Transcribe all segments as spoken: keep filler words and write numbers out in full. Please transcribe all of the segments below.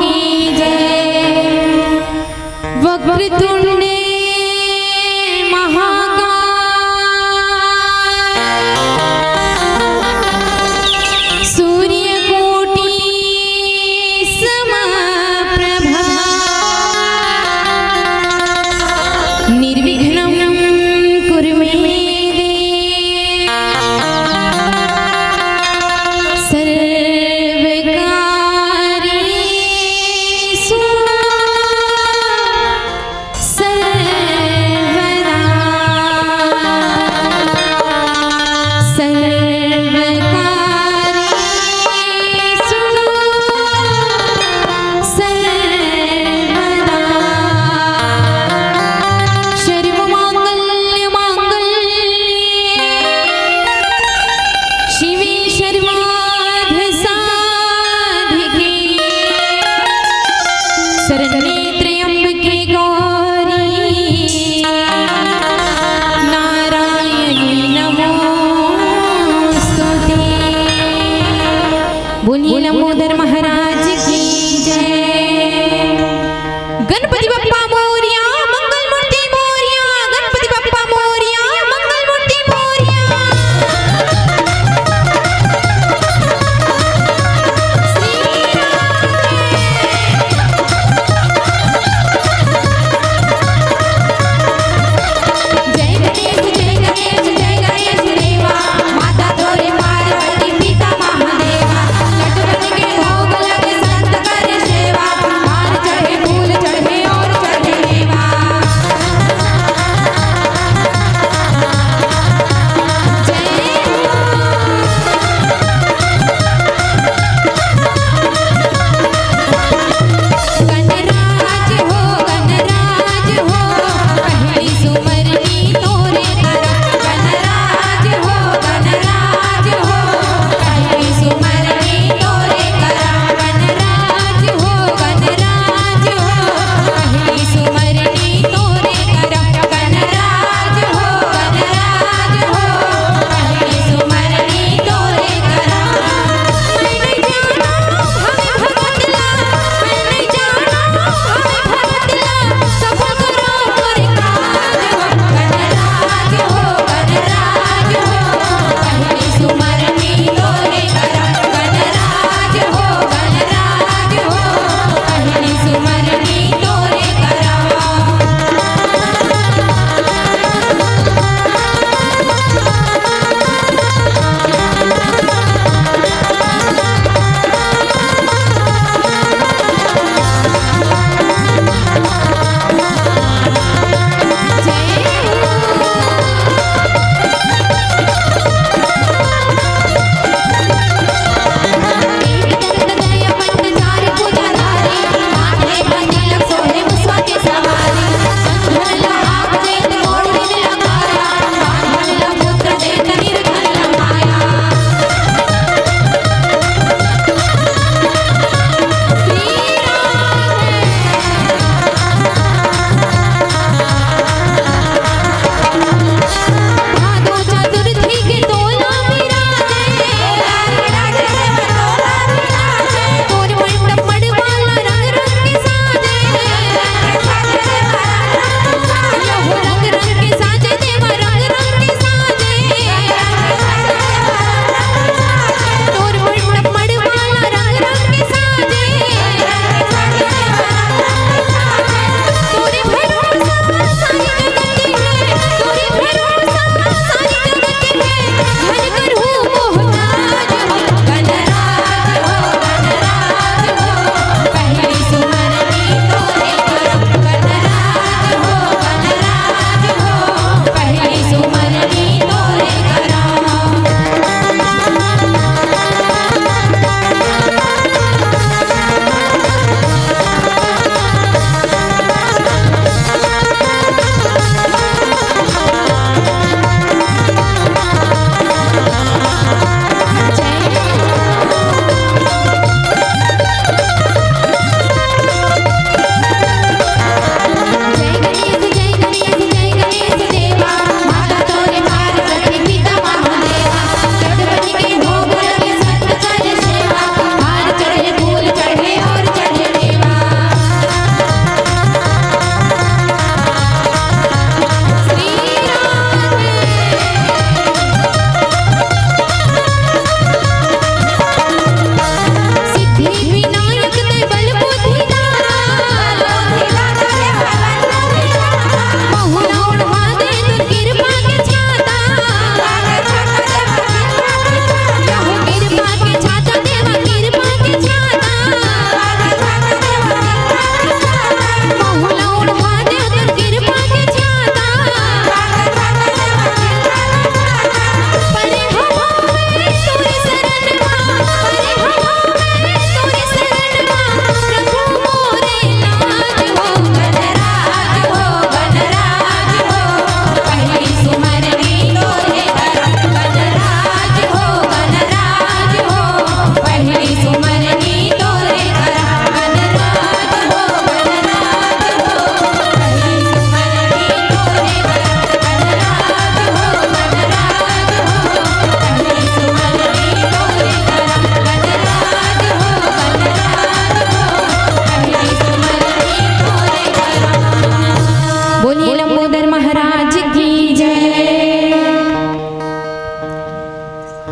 की जय। वक्रतुंडे महाकाय सूर्यकोटि समप्रभा। निर्विघ्नं कुरु मे देव सर्वकार्येषु।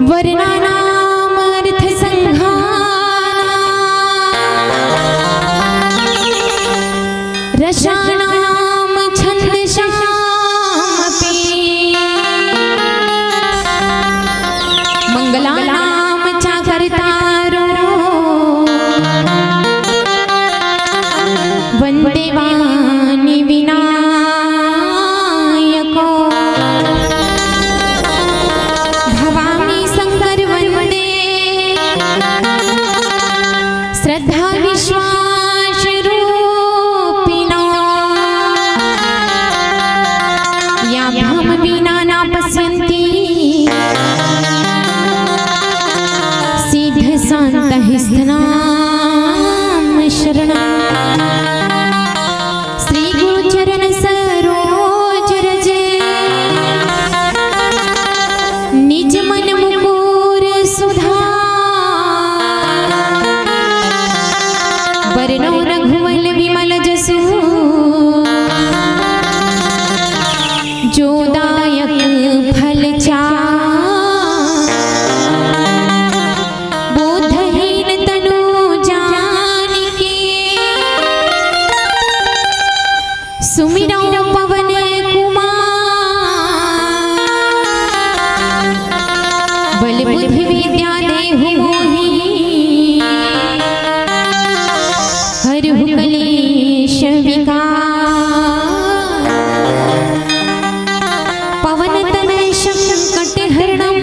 वर्णानामर्थसङ्घानां रसानां छन्दसामपि मङ्गलानां चाकर्तारो वन्देवानि विनायको। भवामि शङ्कर वन्दे श्रद्धा विश्वासरूपिणो। याभ्यां विना न पश्यन्ति सिद्धशान्तः स्थानं शरणम्। श्री गुरु चरण सरोज रज निज मन मुकुर सुधार। बरनउँ रघुवर विमल जसु जो दायक फल चार। बोधहीन तनु जानिके सुमिरउँ पवन कुमार। बल बुद्धि विद्या देहु मोहि हरहु कलेश विकार। पवन तनय संकट हरणम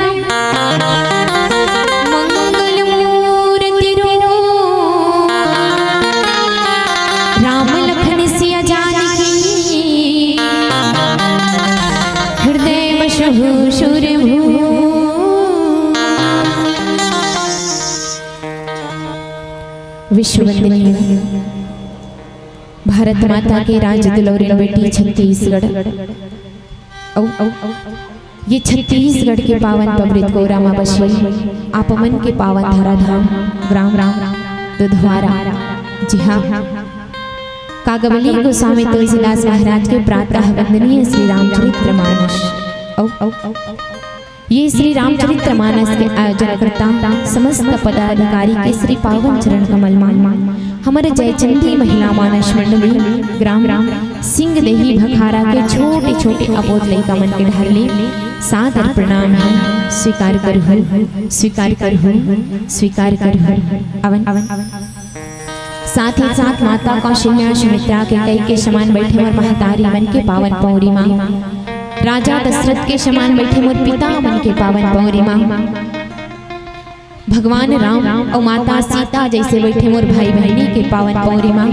मंगल मूर्ति रूप। राम लखन सिया जानकी हृदय बसहु सुरभूप। विश्व वंदनीय भारत माता के राज दुलौरिन बेटी छत्तीसगढ़। अउ, अउ, ये छत्तीसगढ़ के पावन पवित्र गोरा म बसे आप मन के पावन धराधाम ग्राम दुधवारा, जिहाँ कागबली गोस्वामी तुलसीदास महाराज के प्रातः वंदनीय श्री रामचरित्र मानस। अउ, अउ, अउ, ये श्री रामचरित्र मानस के आयोजनकर्ता समस्त पदाधिकारी के श्री पावन चरण कमल मा हमर जयचंडी महिला मानस मंडली ग्राम सिंह देही भखारा के छोटे छोटे अबोध लइका मन के डहर ले सादर प्रणाम हे। स्वीकार करहु, स्वीकार करहु, स्वीकार करहु। अवन, अवन। साथ ही साथ माता कौशल्या सुमित्रा के कई के समान बैठे मोर महतारी मन के पावन पौरी मा, राजा दशरथ के समान बैठे मोर पिता मन के पावन पौरी मा, भगवान राम अउ माता सीता जइसे बैठे मोर भाई बहिनी के पावन पौरी मा,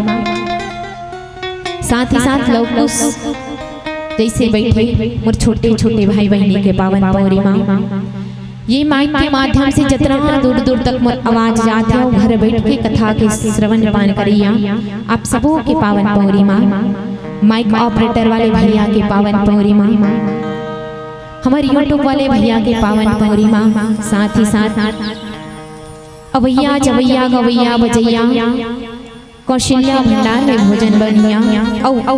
साथ ही साथ लव कुश जइसे बैठे मोर छोटे छोटे भाई बहिनी के पावन पौरी मा। ये माइक के माध्यम से जतना दूर दूर तक मोर आवाज जात हे, घर बैठ के कथा के श्रवण पान करइया आप सबो के पावन पौरी मा, माइक ऑपरेटर वाले भैया के पावन पौरी मा, हमर YouTube वाले भैया के पावन पौरी मा, साथ ही साथ अवैया जवैया गवैया बजैया कौशल्या भंडार में भोजन बनइया, अउ, अउ,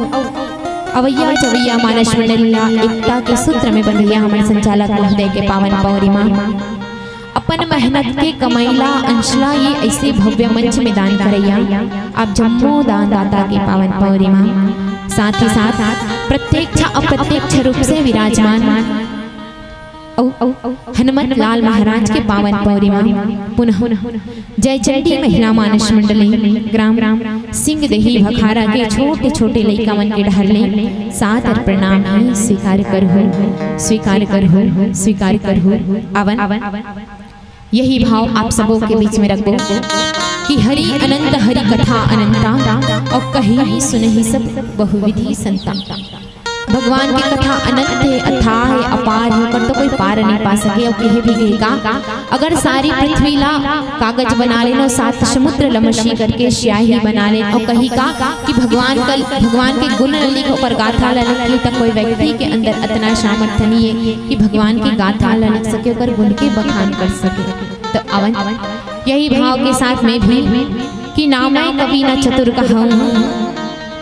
अवैया जवैया मानस मंडली ला एकता के सूत्र में बंधइया हमर संचालक महोदय के पावन पौरी मा, अपन मेहनत के कमई ला अंश ला ये ऐसे भव्य मंच में दान करइया आप जम्मो दानदाता के पावन पौरी मा, साथ ही साथ प्रत्यक्ष अप्रत्यक्ष रूप से विराजमान अउ, अउ, अउ, हनुमत लाल महाराज के पावन पौरी मा पुनः जय चंडी महिला मानस मंडली ग्राम सिंह देही भखारा के छोटे छोटे लइका मन के डहर ले सादर प्रणाम हे। स्वीकार करहु, स्वीकार करहु, स्वीकार करहु। अवन, यही भाव आप सबो के बीच में रखबो कि हरि अनंत हरि कथा अनंता, अउ कही सुनही सब बहुविधि संता। भगवान के कथा अनंत हे, अथाह हे, अपार हे, ओकर तो कोई पार नहीं पा सके। अउ केहे भी कही का, अगर सारी पृथ्वी ला कागज बना लेन अउ सात समुद्र ल मसी करके स्याही बना लेन अउ कही का कि भगवान कल, भगवान के गुण ल लिख, ओकर गाथा ल लिख, त कोई व्यक्ति के अंदर अतना सामर्थ्य नहीं हे कि भगवान के गाथा ल लिख सके, ओकर गुण के बखान कर सके। तो अवन यही भाव के साथ में भी कि नामय कवि न चतुर कहूँ,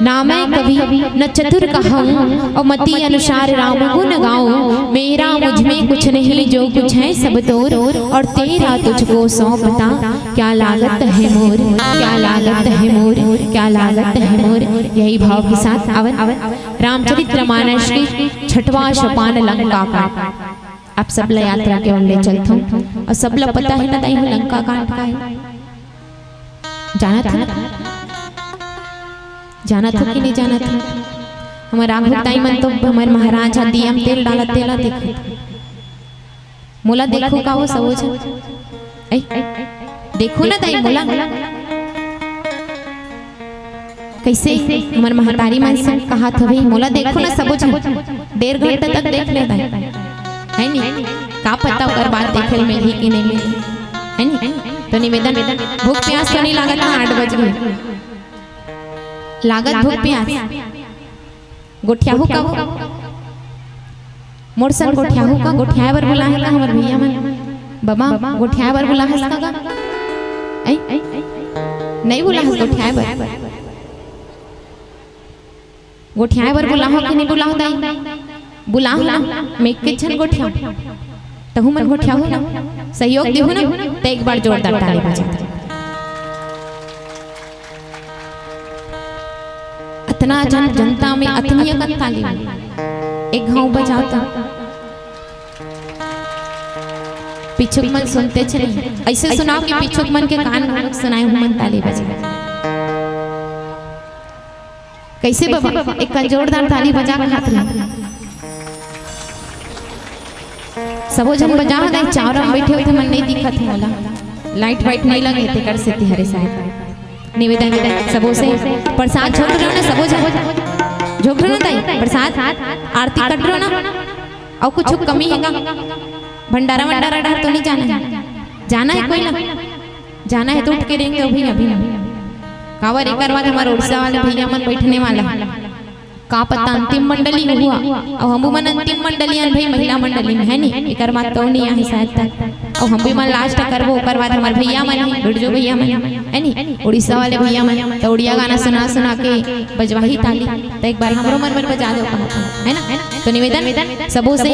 ना मैं कवि न चतुर कहाऊं, और मति अनुसार राम गुण गाऊं। मेरा मुझ में कुछ नहीं, जो कुछ है सब तोर, और तेरा तुझको सौंपता क्या लागत है मोर, क्या लागत है मोर, क्या लागत है मोर। यही भाव के साथ अवन रामचरित्र मानस के छठवां सोपान लंका कांड। आप सब ला यात्रा के ओर ले चलथों, और सब ला पता है ना दाई, लंका कांड का है? जानत हो ना? जानत हो कि नहीं जानत हो? हमर आघू दाई मन तो हमर महाराज ह दिया म तेल डालत तेला देखत। मोला देखो का वो सबो झन? ऐ, देखो ना दाई मोला। कैसे हमर महतारी मन से कहात हवे, मोला देखो ना सबो झन। डेढ़ घंटा तक देख ले दाई, है नी? का पता ओकर बाद देखे ल मिलही कि नहीं मिलही, है नी? तो निवेदन, भूख प्यास तो नहीं लागत ना, आठ बज गए। लागत भूख प्यास। गोठियाहू का वो? मोर संग गोठियाहू का? गोठियाए बर बुलाए का हमर भैया मन? बाबा, गोठियाए बर बुलाहस का गा? ऐ? नहीं बुलाहस गोठियाए बर। गोठियाए बर बुलाहो कि नहीं बुलाहो दाई? बुलाहो ना, मैं के झन गोठियाहू। तहू मन गोठियाहू ना, सहयोग देहू ना, त एक बार जोरदार ताली बजा। अतना जन, जनता में अतनी अकन ताली, एक घाव बजाओ तो। पिछुक मन सुनते छे नहीं, ऐसे सुनाओ कि पिछुक मन के कान में सुनाए हूँ मन ताली बजा। कैसे बाबा? एक कन जोरदार ताली बजा के हाथ ला। सबो झन बजा हो, नहीं चावरा में बैठे होते मन नहीं दिखत हे मोला। लाइट वाइट नहीं लगे तेकर सेती हरे शायद। निवेदन सबो से प्रसाद झोंक रहो ना, सबो झन झोंक रहो ना दाई, प्रसाद आरती कट रहो ना। और कुछ कमी है का? भंडारा वंडारा डहर तो नहीं जाना है? जाना है कोई ना? जाना है तो उठ के रेंग दो भैया, अभी ना। काबर एकर बाद हमार उड़ीसा वाले भैया मन बैठने वाला। का पता अंतिम मंडली हुआ, और हमू मन अंतिम मंडली हन भाई, महिला मंडली में, है नी? एकर बाद तो नहीं आहे शायद तक। और हम भी मन लास्ट करबो, ओकर बाद हमार भैया मन ही, बिरजू भैया मन, है नी? उड़ीसा वाले भैया मन, तो उड़िया गाना सुना सुना के बजवाही ताली, तो एक बार हमरो मन बर बजा दो, है ना? तो निवेदन सबो से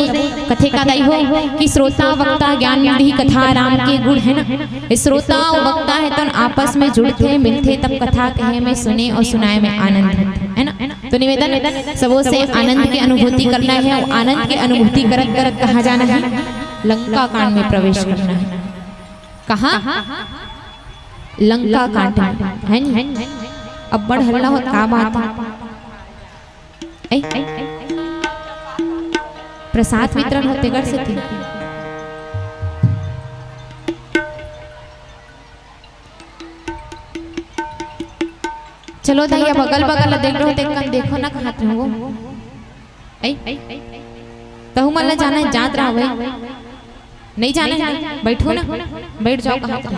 कथे का दाई हो कि श्रोता वक्ता ज्ञान निधि कथा राम के गुण, है ना? श्रोता अउ वक्ता हे तन आपस में जुड़थे, मिलथे, तब कथा कहे में, सुने अउ सुनाए में आनंद होथे, है ना? तो निवेदन सबो से आनंद के अनुभूति करना है, अउ आनंद के अनुभूति करत करत कहाँ जाना है? लंका कांड में प्रवेश करना है। कहाँ? लंका कांड में, है नी? अब्बड़ हल्ला होत, का बात है? ऐ, प्रसाद वितरण होथे तेकर सेती। चलो दाई, अब अगल बगल ला देख रहो, देख कन देखो ना, कहाँ रहो। ऐ, तहू मन ला जाना है, जात रहो भाई। नहीं जाना है, बैठो ना, बैठ जाओ, कहाँ रहो।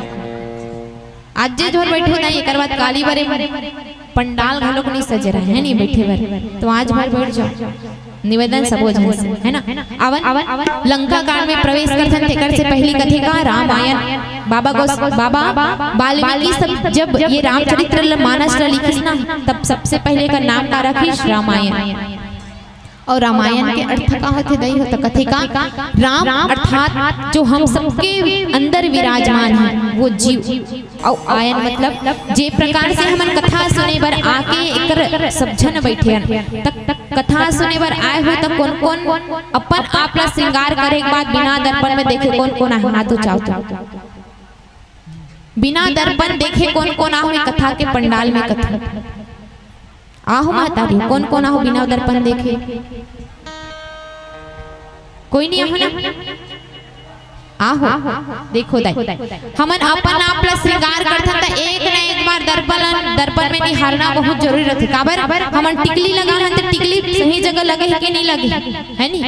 आज जे झोर बैठो ना, एकर बाद काली बरे पंडाल घलोक नहीं सजे रहे, है नहीं बैठे बर, तो आज भर बैठ जाओ। निवेदन सबो झन से, है ना? अवन लंका कांड में प्रवेश करथन, तेकर से पहली कथे का रामायण, बाबा गोस-, बाबा वाल्मीकि सब जब ये रामचरित्र ल-, मानस ल लिखिस ना, तब सबसे पहले का नाम का रखिस? रामायण। और रामायण के अर्थ का होथे दई हो? तो कथे का राम अर्थात जो हम सबके अंदर विराजमान है वो जीव, और आयन मतलब जे प्रकार से हमन कथा सुने बर आके एकर सब झन बैठे हन, त कथा सुने बर आए हो त कोन कोन अपन आप ला श्रृंगार करे के बाद बिना दर्पण में देखे कोन कोन आहे? हाथ ऊंचाओ तो। बिना दर्पण देखे कोन कोन आहो ये कथा के पंडाल में? कथा आहो महतारी, कोन कोन आहो बिना दर्पण देखे? कोई नहीं आहो ना? आहो। देखो दाई, हमन अपन आप ला श्रृंगार करथन त एक ना एक बार दर्पण, दर्पण में निहारना बहुत जरूरी रथे। काबर? हमन टिकली लगाहन त टिकली सही जगह लगे हे कि नहीं लगे, है नी?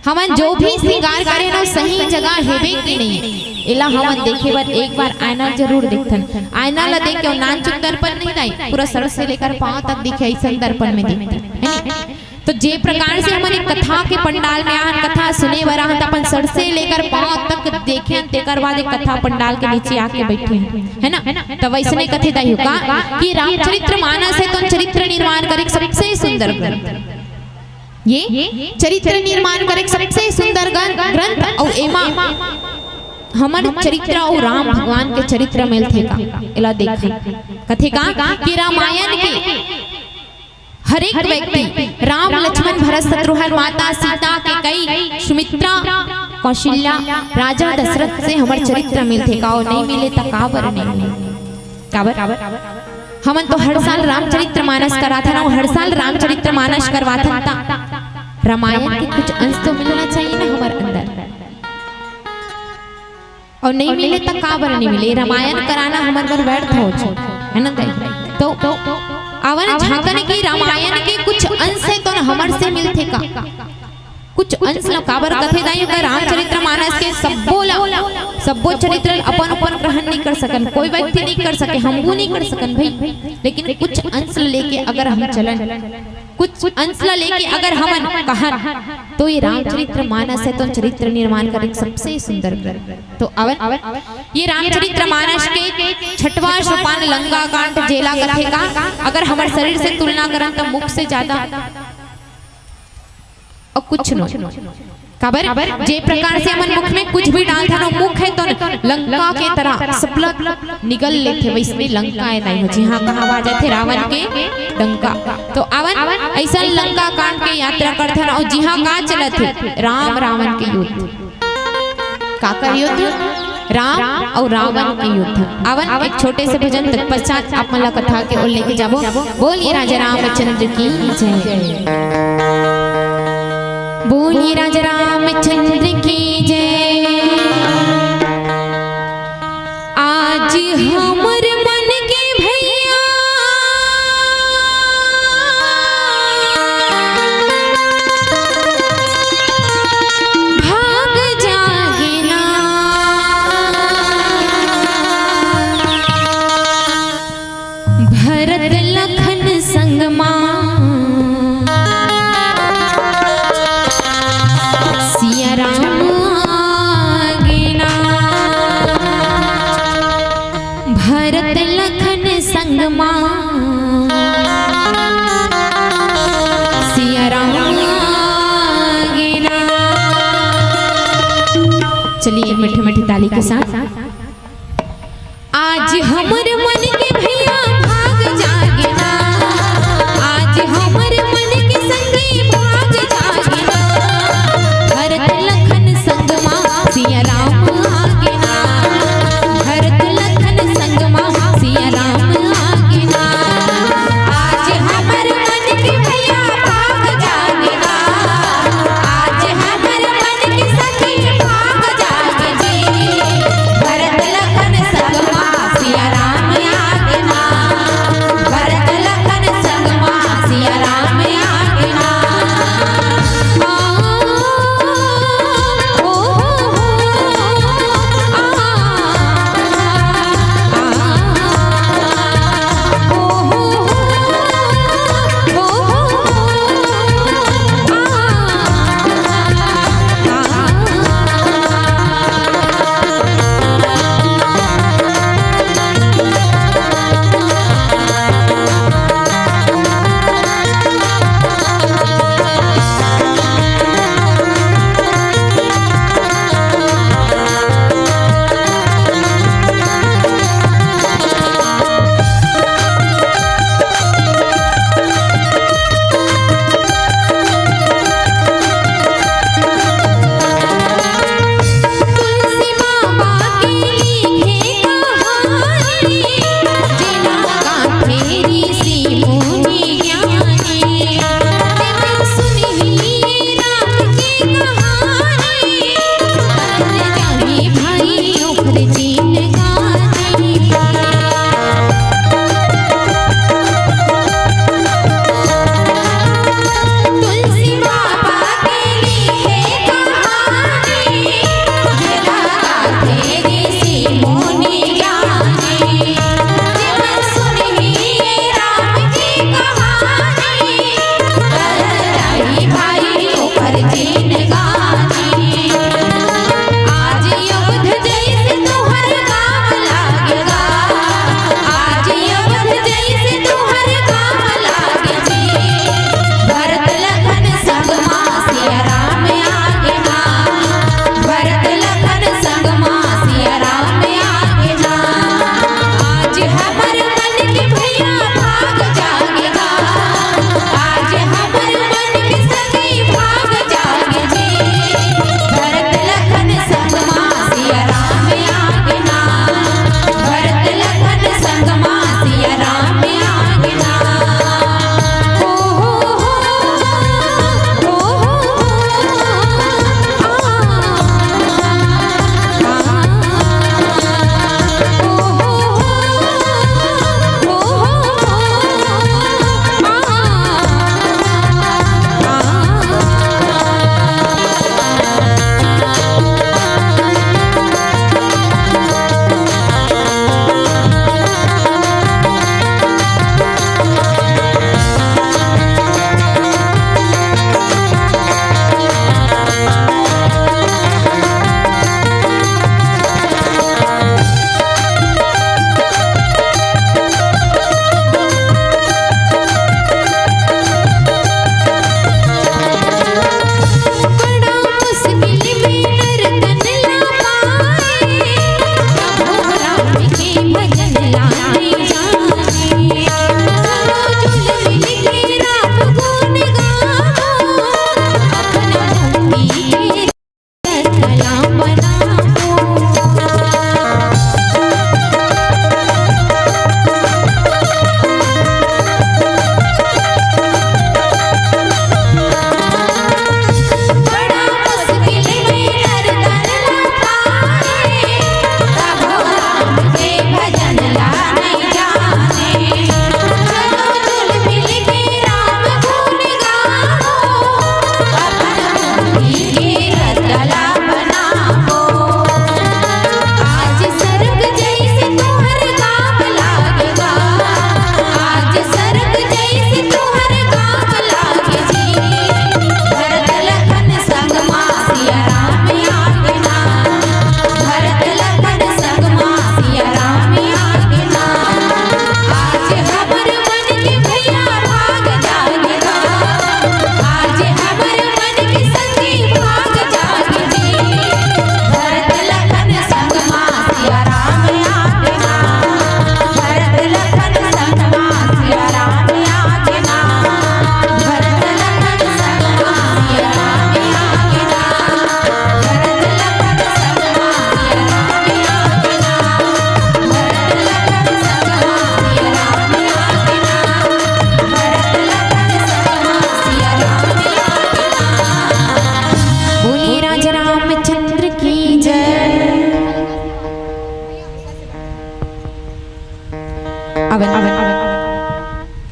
हमन जो भी श्रृंगार करे ना, सही जगह हेबे कि नहीं, एला हमन देखे बर एक बार आईना जरूर देखथन। आईना ला देख के नानचुक दर्पण नहीं दाई, पूरा सर से लेकर पांव तक दिखे, ऐसन दर्पण में देखथन, है नी? तो जे प्रकार से हमन एक कथा के पंडाल में आहन, कथा सुने बर आहन, त अपन सर से लेकर पांव तक देखे हन, तेकर बाद एक कथा पंडाल के नीचे आके बैठे हन, है ना? त वैसने कथे दाई हो का कि रामचरित्र मानस हे तो चरित्र निर्माण करे के सबसे सुंदर ग्रंथ। ये चरित्र निर्माण करे के सबसे सुंदर ग्रंथ, ग्रंथ अउ एमा हमर चरित्र अउ राम भगवान के चरित्र मिलथे का? एला देखा। कथे का कि रामायण के हर एक व्यक्ति, राम, लक्ष्मण, भरत, शत्रुघ्न, माता सीता, कैकेयी, सुमित्रा, कौशल्या, राजा दशरथ से हमर चरित्र मिलथे का? अउ नहीं मिले त काबर नहीं मिले? काबर? हमन तो हर साल रामचरित्र मानस कराथन अउ हर साल रामचरित्र मानस करवाथन, त रामायण के कुछ अंश तो मिलना चाहिए ना हमर अंदर। अउ नहीं मिले त काबर नहीं मिले? रामायण कराना हमर बर व्यर्थ हो जाए, है ना दाई? तो आवा ना झांकन कि रामायण के कुछ अंश हे तो हमर से मिलथे का? कुछ अंश ला काबर कथे दाई, का रामचरित्र मानस के सब्बो ला, सब्बो चरित्र ला अपन अपन ग्रहण नहीं कर सकन, कोई व्यक्ति नहीं कर सके, हमहू नहीं कर सकन भाई, लेकिन कुछ अंश ला लेके अगर हम चलन, कुछ अंश ला लेके अगर हमन कहन, तो ये रामचरित्र मानस हे तो चरित्र निर्माण करे के सबसे सुंदर ग्रंथ। तो अवन, ये रामचरित्र मानस के छठवां सोपान लंका कांड जेला कथे का, अगर हमर शरीर से तुलना करन त मुख से ज्यादा अउ कुछ नो। काबर? जे प्रकार से हमन मुख में कुछ भी डालथन, वो मुख हे तो लंका के तरह सपलक निगल लेथे, वैसने लंका हे दाई हो, जिहां कहां आ जाथे रावण के डंका। तो आवन अइसन लंका कांड के यात्रा करथन अउ जिहां का चलत हे राम रावण के युद्ध। काकर युद्ध? राम अउ रावण के युद्ध। आवन एक छोटे से भजन तत्पश्चात आप मन ला कथा के ओर लेके जाबो। बोलिए राजा रामचंद्र की जय। बोलिए राजा रामचंद्र की जय। आज हमर मन के भैया भाग जागे ना। भरत लखन संग मा सिया राम आगे ना। भरत लखन संग मा सिया राम आगे ना। चलिए, एक मीठी मीठी ताली के साथ। आज हमर मन के भैया भाग जागे ना, आज हमर मन के संगी भाग जागे ना। भरत लखन संग मा सिया राम आगे ना, भरत लखन संग मा सिया राम आगे ना। आज हमर मन के भैया भाग जागे ना, आज हमर मन के सखी भाग जागे जी। भरत लखन संग मा सिया राम आगे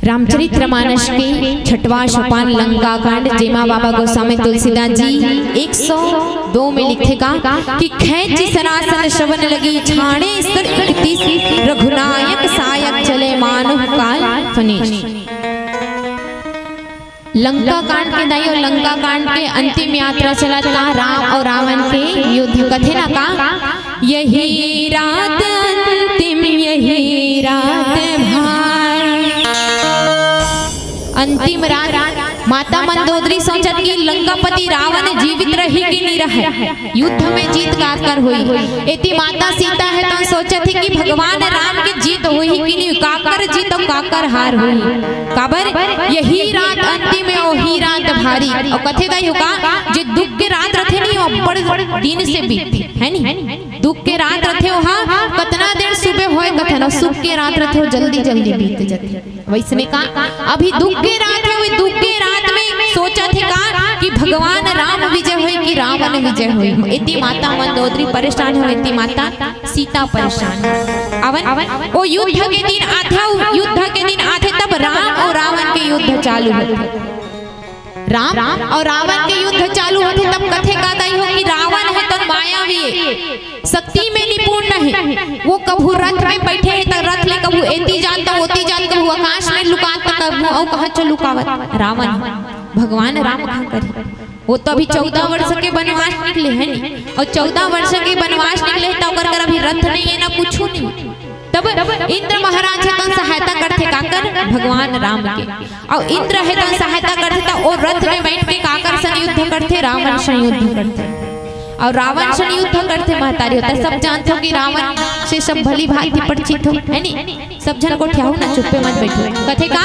रामचरित्र मानस के छठवां सोपान लंका कांड, जेमा बाबा गोस्वामी तुलसीदास जी एक सौ दो में लिखथे का कि खैंचि सरासन श्रवण लगी छाड़े सर इकतीस, रघुनायक सायक चले मानुष काल फनीस। लंका कांड के दाई अउ लंका कांड के अंतिम यात्रा चलत का राम अउ रावण के युद्ध कथे ना का, यही रात अंतिम, यही रात भारी। अंतिम रात माता मंदोदरी सोचत कि लंकापति रावण जीवित रही कि नहीं रहे, युद्ध में जीत काकर होई। एती माता सीता हे तो सोचत हे कि भगवान राम के जीत होही कि नहीं, काकर जीत अउ काकर हार होही। काबर यही रात अंतिम हे, वही रात भारी। अउ कथे दाई हो का, जे दुख के रात रथे नहीं, वो अब्बड़ दिन से बीतथे, है नहीं? दुख के रात रथे, ओहा कतना देर सुबह होए कथे ना, सुख के रात रथे, वो जल्दी जल्दी बीत जाथे। वैसने का अभी दुख के रात हे, वही दुख के रात में सोचत हे का कि भगवान राम विजय होई कि रावण विजय होई। एती माता मंदोदरी परेशान हे, एती माता सीता परेशान हे। अवन, अवन, वो युद्ध के दिन आथे, वो युद्ध के दिन आथे, तब राम अउ रावण के युद्ध चालू होथे। राम अउ रावण के युद्ध चालू होथे, तब कथे का दाई हो कि रावण हे तो मायावी हे, शक्ति में निपुण हे। वो कभू रथ में बैठे हे त रथ ले कभू एती जात त ओती जात, कभू आकाश में लुकात त कभू अउ कहाँ चो लुकावत। रावण, भगवान राम कहाँ करी। वो तो अभी चौदह वर्ष के वनवास निकले हे नी, अउ चौदह वर्ष के वनवास निकले हे त ओकर कर अभी रथ नहीं हे ना कुछू नहीं। तब इंद्र महाराज हे तो सहायता करथे काकर, भगवान राम के। अउ इंद्र हे तो सहायता करथे त ओ रथ में बैठ के काकर संग युद्ध करथे, रावण संग युद्ध करथे। अउ रावण संग युद्ध करथे महतारी हो त सब जानथो कि रावण से सब भली भांति परिचित हो, है नी? सब झन गोठियाहू ना, चुप्पे मत बैठो। कथे का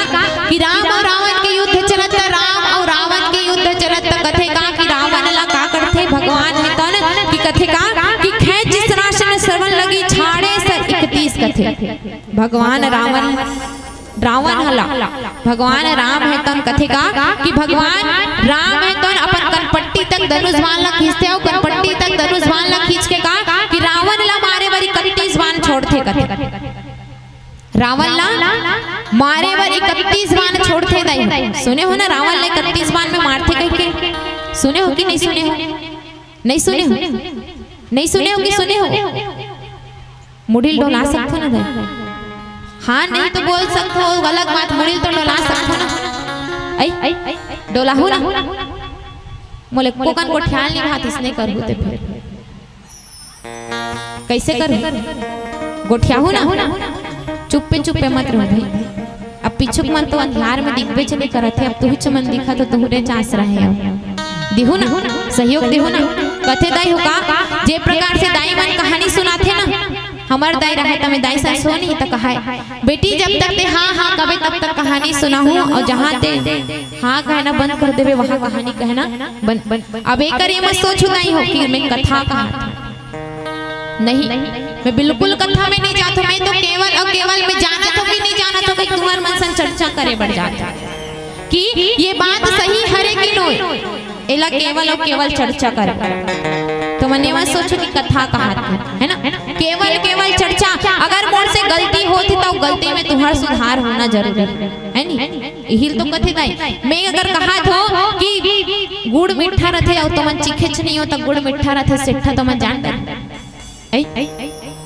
कि राम अउ रावण के युद्ध चलत, राम अउ रावण के युद्ध चलत, कथे का कि रावण ला का करथे भगवान हे तन कि कथे का कि खैंचि सरासन श्रवण लगी छाड़े सर इकतीस कथे। भगवान रावण, रावण हला भगवान राम हे तन कथे का कि भगवान राम हे तन अपन कनपट्टी तक धनुष बाण ला खींचथे अउ कनपट्टी तक धनुष बाण ला खींच के का कि रावण ला मारे बर इकतीस बाण छोड़थे कथे। रावण ला मारे बर इकतीस बाण छोड़थे दाई। सुने हो ना, रावण ला इकतीस बाण में मारथे कहिके? सुने हो कि नहीं सुने हो? नहीं सुने हो? नहीं सुने हो कि सुने हो? मुड़ी ल डोला सकथो ना दाई? हाँ, नहीं तो बोल सकथो, अलग बात, मुड़ी ल तो डोला सकथो ना? आई, डोलाहू ना? मोले कोकन गोठियाल नहीं भात, इसने करहू ते फिर। कैसे करूँ? गोठियाहू ना? चुप्पे चुप्पे मत रहो भाई। अब पीछू के मन तो अंधियार में दिखबेच नहीं करत हे, अब तुहूच मन दिखत हो, तुहरे चास रहे हो। दिहू ना, सहयोग दिहू ना। कथे दाई हो का, जे प्रकार से दाई मन कहानी सुनाथे ना, हमर दाई रहे त मैं दाई सन सोनी त कहाय, बेटी जब तक ते हाँ हाँ कबे तब तक कहानी सुनाहूँ, अउ जहाँ ते हाँ कहना बंद कर देबे वहाँ कहानी कहना बंद। अब एकर ये मत सोचू दाई हो कि मैं कथा कहा नहीं, मैं बिल्कुल कथा में नहीं जात हूँ। मैं तो केवल अउ केवल मैं जानत हूँ कि नहीं जानत हूँ कि तुम्हर मन सन चर्चा करे बर जात हूँ कि ये बात सही हरे कि नोय, एला केवल अउ केवल चर्चा कर। तो मन ये मत सोचो कि कथा कहा था, है ना? केवल केवल चर्चा। अगर मोर से गलती होत हे तो गलती में तुम्हर सुधार होना जरूरी है, है नी? इही ल तो कथे दाई। मैं अगर कहा थो कि गुड़ मीठा रथे अउ तुमन चीखेच नहीं हो, त गुड़ मीठा रथे, सेट्ठा तुमन जान डर। ऐ?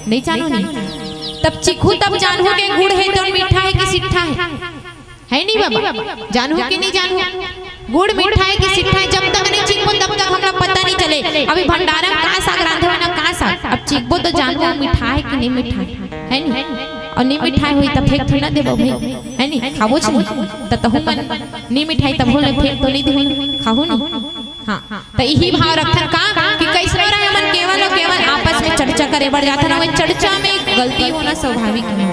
नहीं जानो नहीं। तब चीखू तब जानहू के गुड़ हे तो मीठा हे कि सिट्ठा हे। है नहीं बाबा? जानहू कि नहीं जानहू? गुड़ मीठा हे कि सिट्ठा हे, जब तक नहीं चीखो तब तक हमरा पता नहीं चले। अभी भंडारा में का साग रांधे हो ना, का साग? अब चीखबो तो जानबो मीठा हे कि नहीं मीठा हे, है नहीं? अउ नहीं मीठा होही तब फेंक थोड़ी ना देबो भाई, है नहीं? खाबो च नहीं। त तहू मन नहीं मिठाई तब होले फेंक तो नहीं देहू, खाहू नहीं। हाँ, त इही भाव रखथन का कि कइसनो रहे हमन केवल अउ केवल आपस में चर्चा करे बर जाथन, अउ चर्चा में गलती होना स्वाभाविक हे,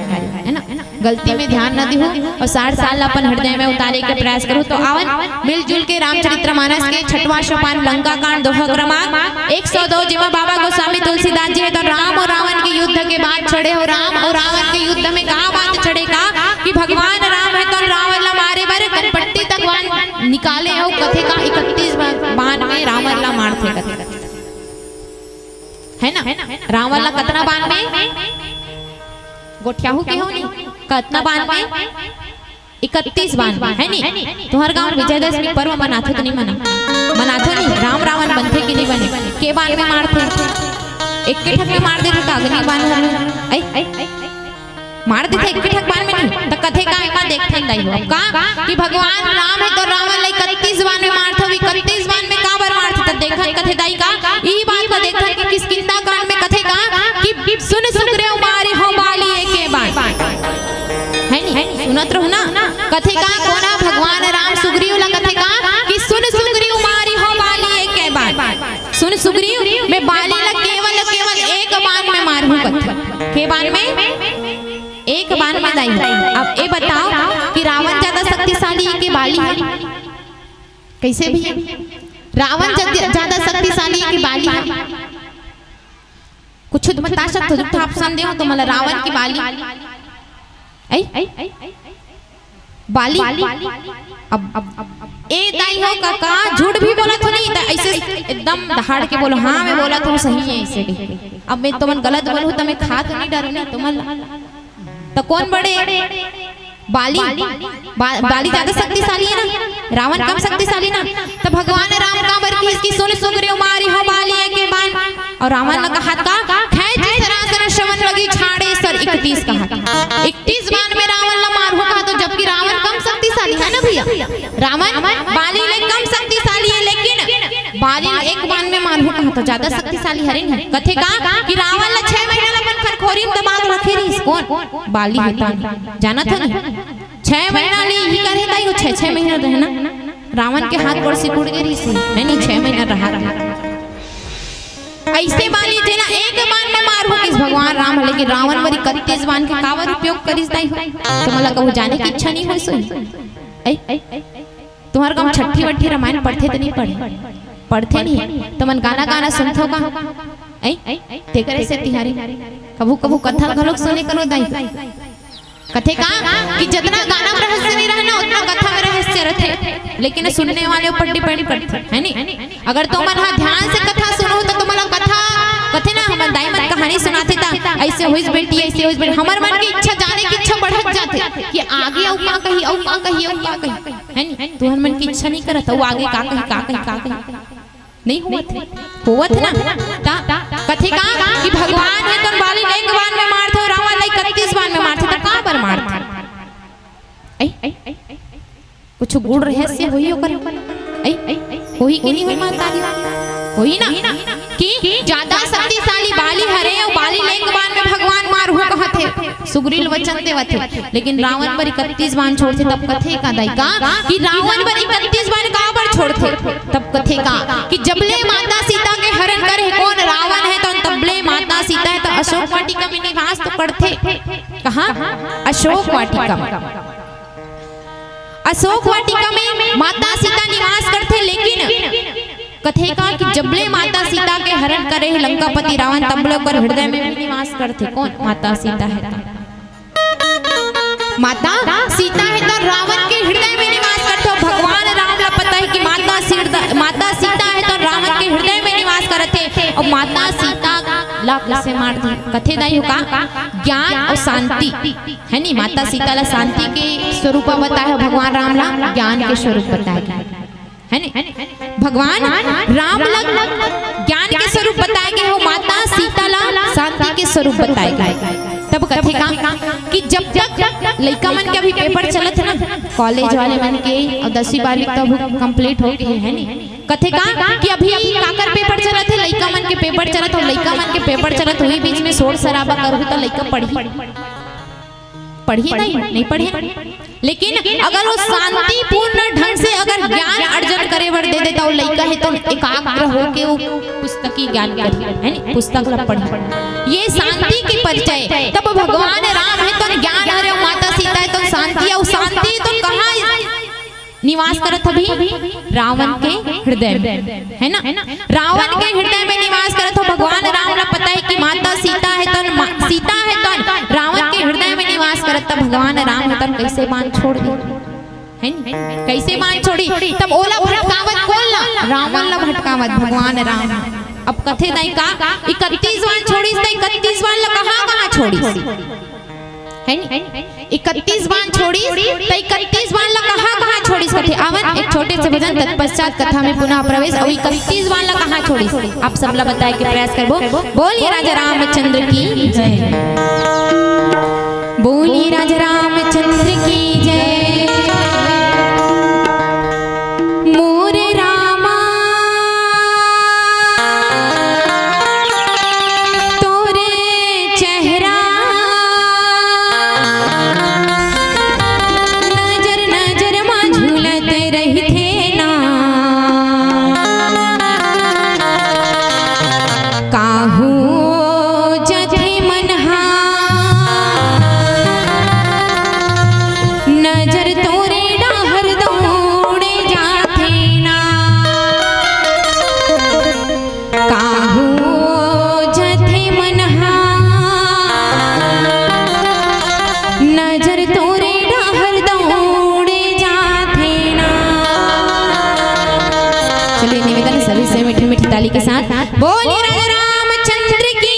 है ना? गलती में ध्यान न दिहू अउ साठ साल ला अपन हृदय में उतारे के प्रयास करू। तो आवन मिलजुल के रामचरित्र मानस के छठवां सोपान लंका कांड दोहा क्रमांक एक सौ दो, जेमा बाबा गोस्वामी तुलसीदास जी हे तो राम अउ रावण के युद्ध के बात छड़े हो। राम अउ रावण के युद्ध में का बात छड़े का कि भगवान राम हे तो रावण ला मारे बर कनपट्टी तक बाण निकाले हो, कथे का इकतीस बाण में रावण ला मारथे कथे, है ना? रावण ला कतना बाण में? गोठियाहू के हो नहीं, कतना बान में? इकतीस बान में, है नी? तुहर गांव विजयदशमी पर्व मनाथो तो नहीं मना? मनाथो नहीं? राम रावण बनथे कि नहीं बने? के बान में मारथे? एक के ठक में मार देथे त अग्नि बान हर। ऐ, ऐ, मार देथे एक के ठक बान में नहीं? त कथे का एमा देखथन दाई हो। अब का कि भगवान राम है तो रावण ला इकतीस बान में मारथे, इकतीस बान में काबर मारथे? त देखन कथे दाई का, यही बात ला देखन कि किष्किंधा कांड में कथे का कि सुन सुग्रीव मारी हो बाली एके बान। है नी? सुनत रहू ना? कथे का कोना भगवान राम सुग्रीव ला कथे का कि सुन सुग्रीव मारी हो बाली एके बान। सुन सुग्रीव, मैं बाली ला केवल, केवल एक बान में मारहूं कथे। के बान में? एक बान में दाई। अब ये बताओ कि रावण ज्यादा शक्तिशाली है कि बाली है? कैसे भी रावण जद-, ज्यादा शक्तिशाली है कि बाली है? कुछ तो बता सकत हो, झूठा option दे हो तो मतलब रावण की बाली। ऐ? बाली। अब, अब, अब, ए दाई हो काका, झूठ भी बोलत हो नहीं, त ऐसे एकदम दहाड़ के बोलो, हाँ, मैं बोलत हूँ, सही है ऐसे भी। अब मैं तुमन गलत बोलूँ, त मैं खा तो नहीं डरूँ नहीं तुमन ला। त कौन बड़े? बाली। बा-, बाली ज्यादा शक्तिशाली है ना, रावण कम शक्तिशाली ना। त भगवान राम काबर किहिस कि सुन सुग्रीव मारी हो बाली एके बान। और रावण ने कहा का, खैची सरासन श्रवण लगी छाड़े सर इकतीस कहा। इकतीस बान में रावण ला मारहूं कहा तो, जबकि रावण कम शक्तिशाली है ना भैया, रावण बाली ले कम शक्तिशाली है, लेकिन बाली एक बान में मारहूं कहा तो ज्यादा शक्तिशाली हरे नहीं। कथे का कि रावण ला छह महीना ला अपन खरखोरी में दबा के रखे रहिस। कौन? बाली हे त। जानत हो नहीं? छह महीना ले ही करे दाई हो, छह, छह महीना रहे ना। रावण के हाथ गोड़ सिकुड़ गे रहिस, है नहीं? छह महीना रहा, रहा। ऐसे बाली जेला एक बान में मारहूं किहिस भगवान राम, लेकिन रावण बर इकतीस बान के काबर उपयोग करिस दाई हो? तो मतलब कहूं जाने की इच्छा नहीं होइस। ऐ, तुहर गांव छट्ठी वट्ठी रामायण पढ़थे त नहीं पढ़े? पढ़थे नहीं। तुमन गाना गाना सुनथो का? ऐ? तेकरे से तिहारी कभू कभू कथा घलोक सुने करो दाई। कथे का कि जतना गाना में रहस्य नहीं रहना, उतना कथा में रहस्य रहथे, लेकिन सुनने वाले ऊपर depend करथे, है नी? अगर तुमन हा ध्यान से कथा सुनो तो तुमला कथा, कथे ना, हमर दाई मन कहानी सुनाथे ता, ऐसे होइस बेटी, ऐसे होइस बेटी, हमर मन की इच्छा, जाने की इच्छा बढ़त जाथे कि आगे अउ का कही, अउ का कही, अउ का कही, है नी? तुहर मन की इच्छा नहीं करत, अउ आगे का कही, का कही, का कही, नहीं होवत हे, होवत हे ना। ता कथे का कि भगवान हे तो बाली एक बान में मारथे, रावण ला इकतीस बान में मारथे, त काबर मारथे? ऐ? कुछ गूढ़ रहस्य होही ओकर? ऐ, होही कि नहीं होही महतारी? होही ना कि ज्यादा शक्तिशाली बाली हरे अउ बाली ले एक बान में भगवान मारहूं कहथे, सुग्रीव वचन देवथे, लेकिन रावण बर इकतीस बान छोड़थे। तब कथे का दाई का कि रावण बर इकतीस बान काबर छोड़थे? तब कथे का कि जबले माता सीता के हरण करे कोन रावण हे तो तबले माता सीता हे तो अशोक वाटिका में निवास तो करथे। कहाँ? अशोक वाटिका में। अशोक वाटिका में माता सीता निवास करथे, लेकिन कथे का कि जबले माता सीता के हरण करे हे लंकापति रावण, तबले ओकर हृदय में भी निवास करथे। कोन? माता सीता हे त। माता सीता हे त रावण के हृदय में निवास करथे। भगवान राम ला पता हे कि माता सीता, माता सीता हे त रावण के हृदय में निवास करथे। अउ माता सीता ला कइसे मार दी? कथे दाई हो का? ज्ञान अउ शांति। है नी, माता सीता ला शांति के स्वरूप बताए हे भगवान राम ला, ज्ञान के स्वरूप बताए हे, है नी? भगवान राम ला ज्ञान के स्वरूप बताए गे हे, माता सीता ला शांति के स्वरूप बताए गे हे। तब कथे का कि जब तक लइका मन के अभी paper चलत हे ना, college वाले मन के, अउ दसवीं बारहवीं तो अभी complete हो गे हे, है नी? कथे का कि अभी काकर paper चलत हे, लइका मन के paper चलत हे, लइका मन के paper चलत हे, वही बीच में शोर शराबा करहू त लइका पढ़ही? पढ़ही नहीं, नहीं पढ़े। लेकिन अगर वो शांतिपूर्ण ढंग से अगर ज्ञान अर्जन करे बर दे देता, वो लइका हे तो एकाग्र होके वो पुस्तक की ज्ञान करी, है नी? पुस्तक ला पढ़ी। ये शांति के परिचय। तब भगवान राम हे तो ज्ञान हरे, माता सीता हे तो शांति हे, वो शांति तो कहाँ निवास करत हवे? रावण के हृदय में, है ना? रावण के हृदय में निवास करत हे। भगवान राम ला पता हे कि माता सीता हे तो मा-, सीता हे तो रावण के हृदय में निवास करत, त भगवान राम हे तो कइसे बान छोड़ दी, है नी? कइसे बान छोड़ी? तब ओला भटकावत कोन ला? रावण ला भटकावत भगवान राम। अब कथे दाई का इकतीस बान छोड़िस त इकतीस बान ला कहाँ कहाँ छोड़िस? है नी? इकतीस बांध छोड़िस, त इकतीस बांध ला कहाँ कहाँ छोड़िस कथे? आवन एक छोटे से भजन, तत्पश्चात कथा में पुनः प्रवेश। अउ इकतीस बांध ला कहाँ छोड़िस? आप सबला बताए के प्रयास करबो। बोलिए राजा रामचंद्र की जय। बोलिए राजा रामचंद्र की जय। मोरे रामा, तोरे चेहरा नजर नजर मा झूलत रहिथे ना। काहू जथे मन हा नजर तोरे डाहर दौड़े जाथे ना। काहू जथे मन हा नजर तोरे डाहर दौड़े जाथे ना। चलिए, निवेदन सभी से मीठी मीठी ताली के साथ बोलिए राजा रामचंद्र की।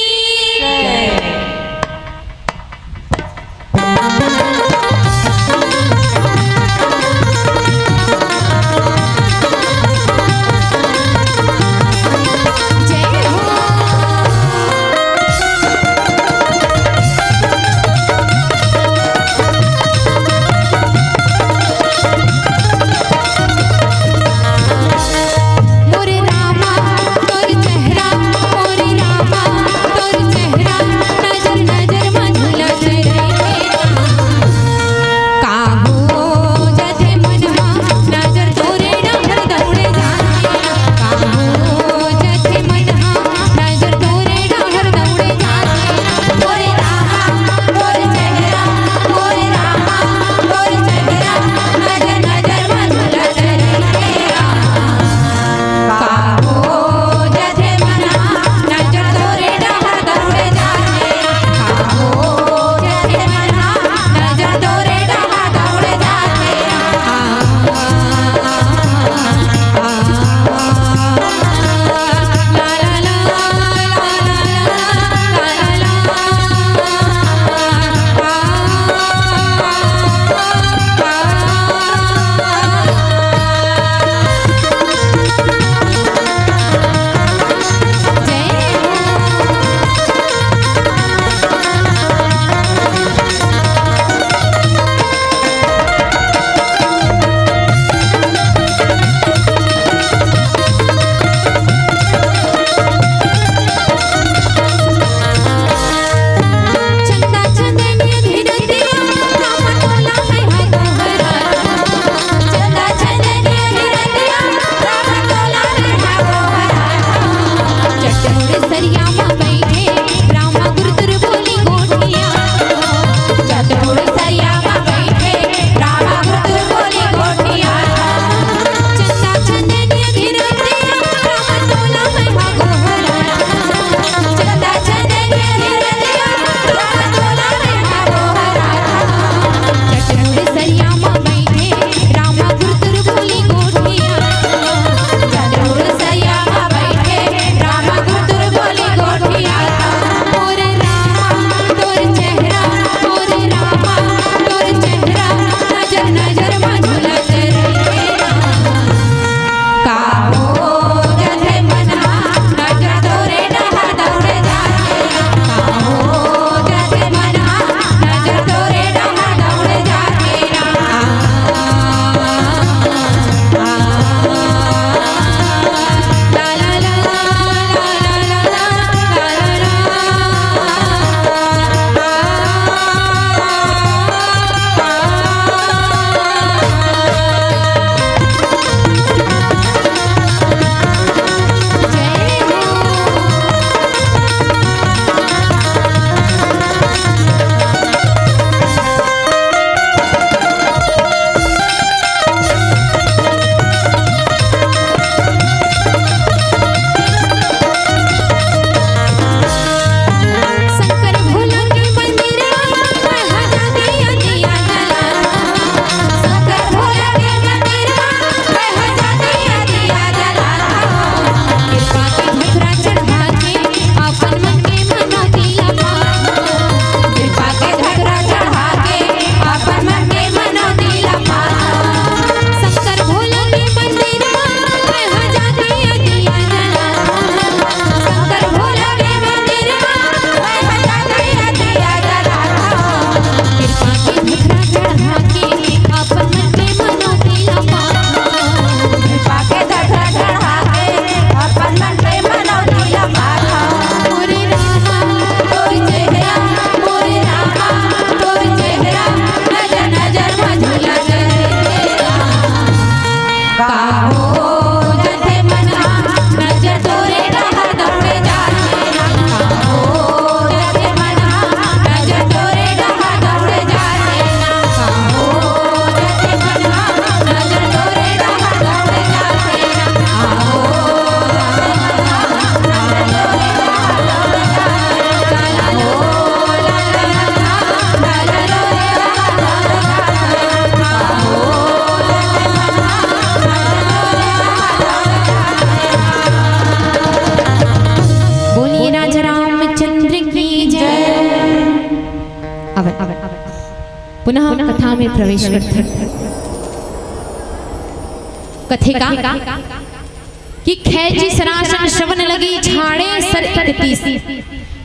आवत, पुनः कथा में प्रवेश करथन। कथे का कि खैची सरासन श्रवण लगी झाड़े सर इकतीस।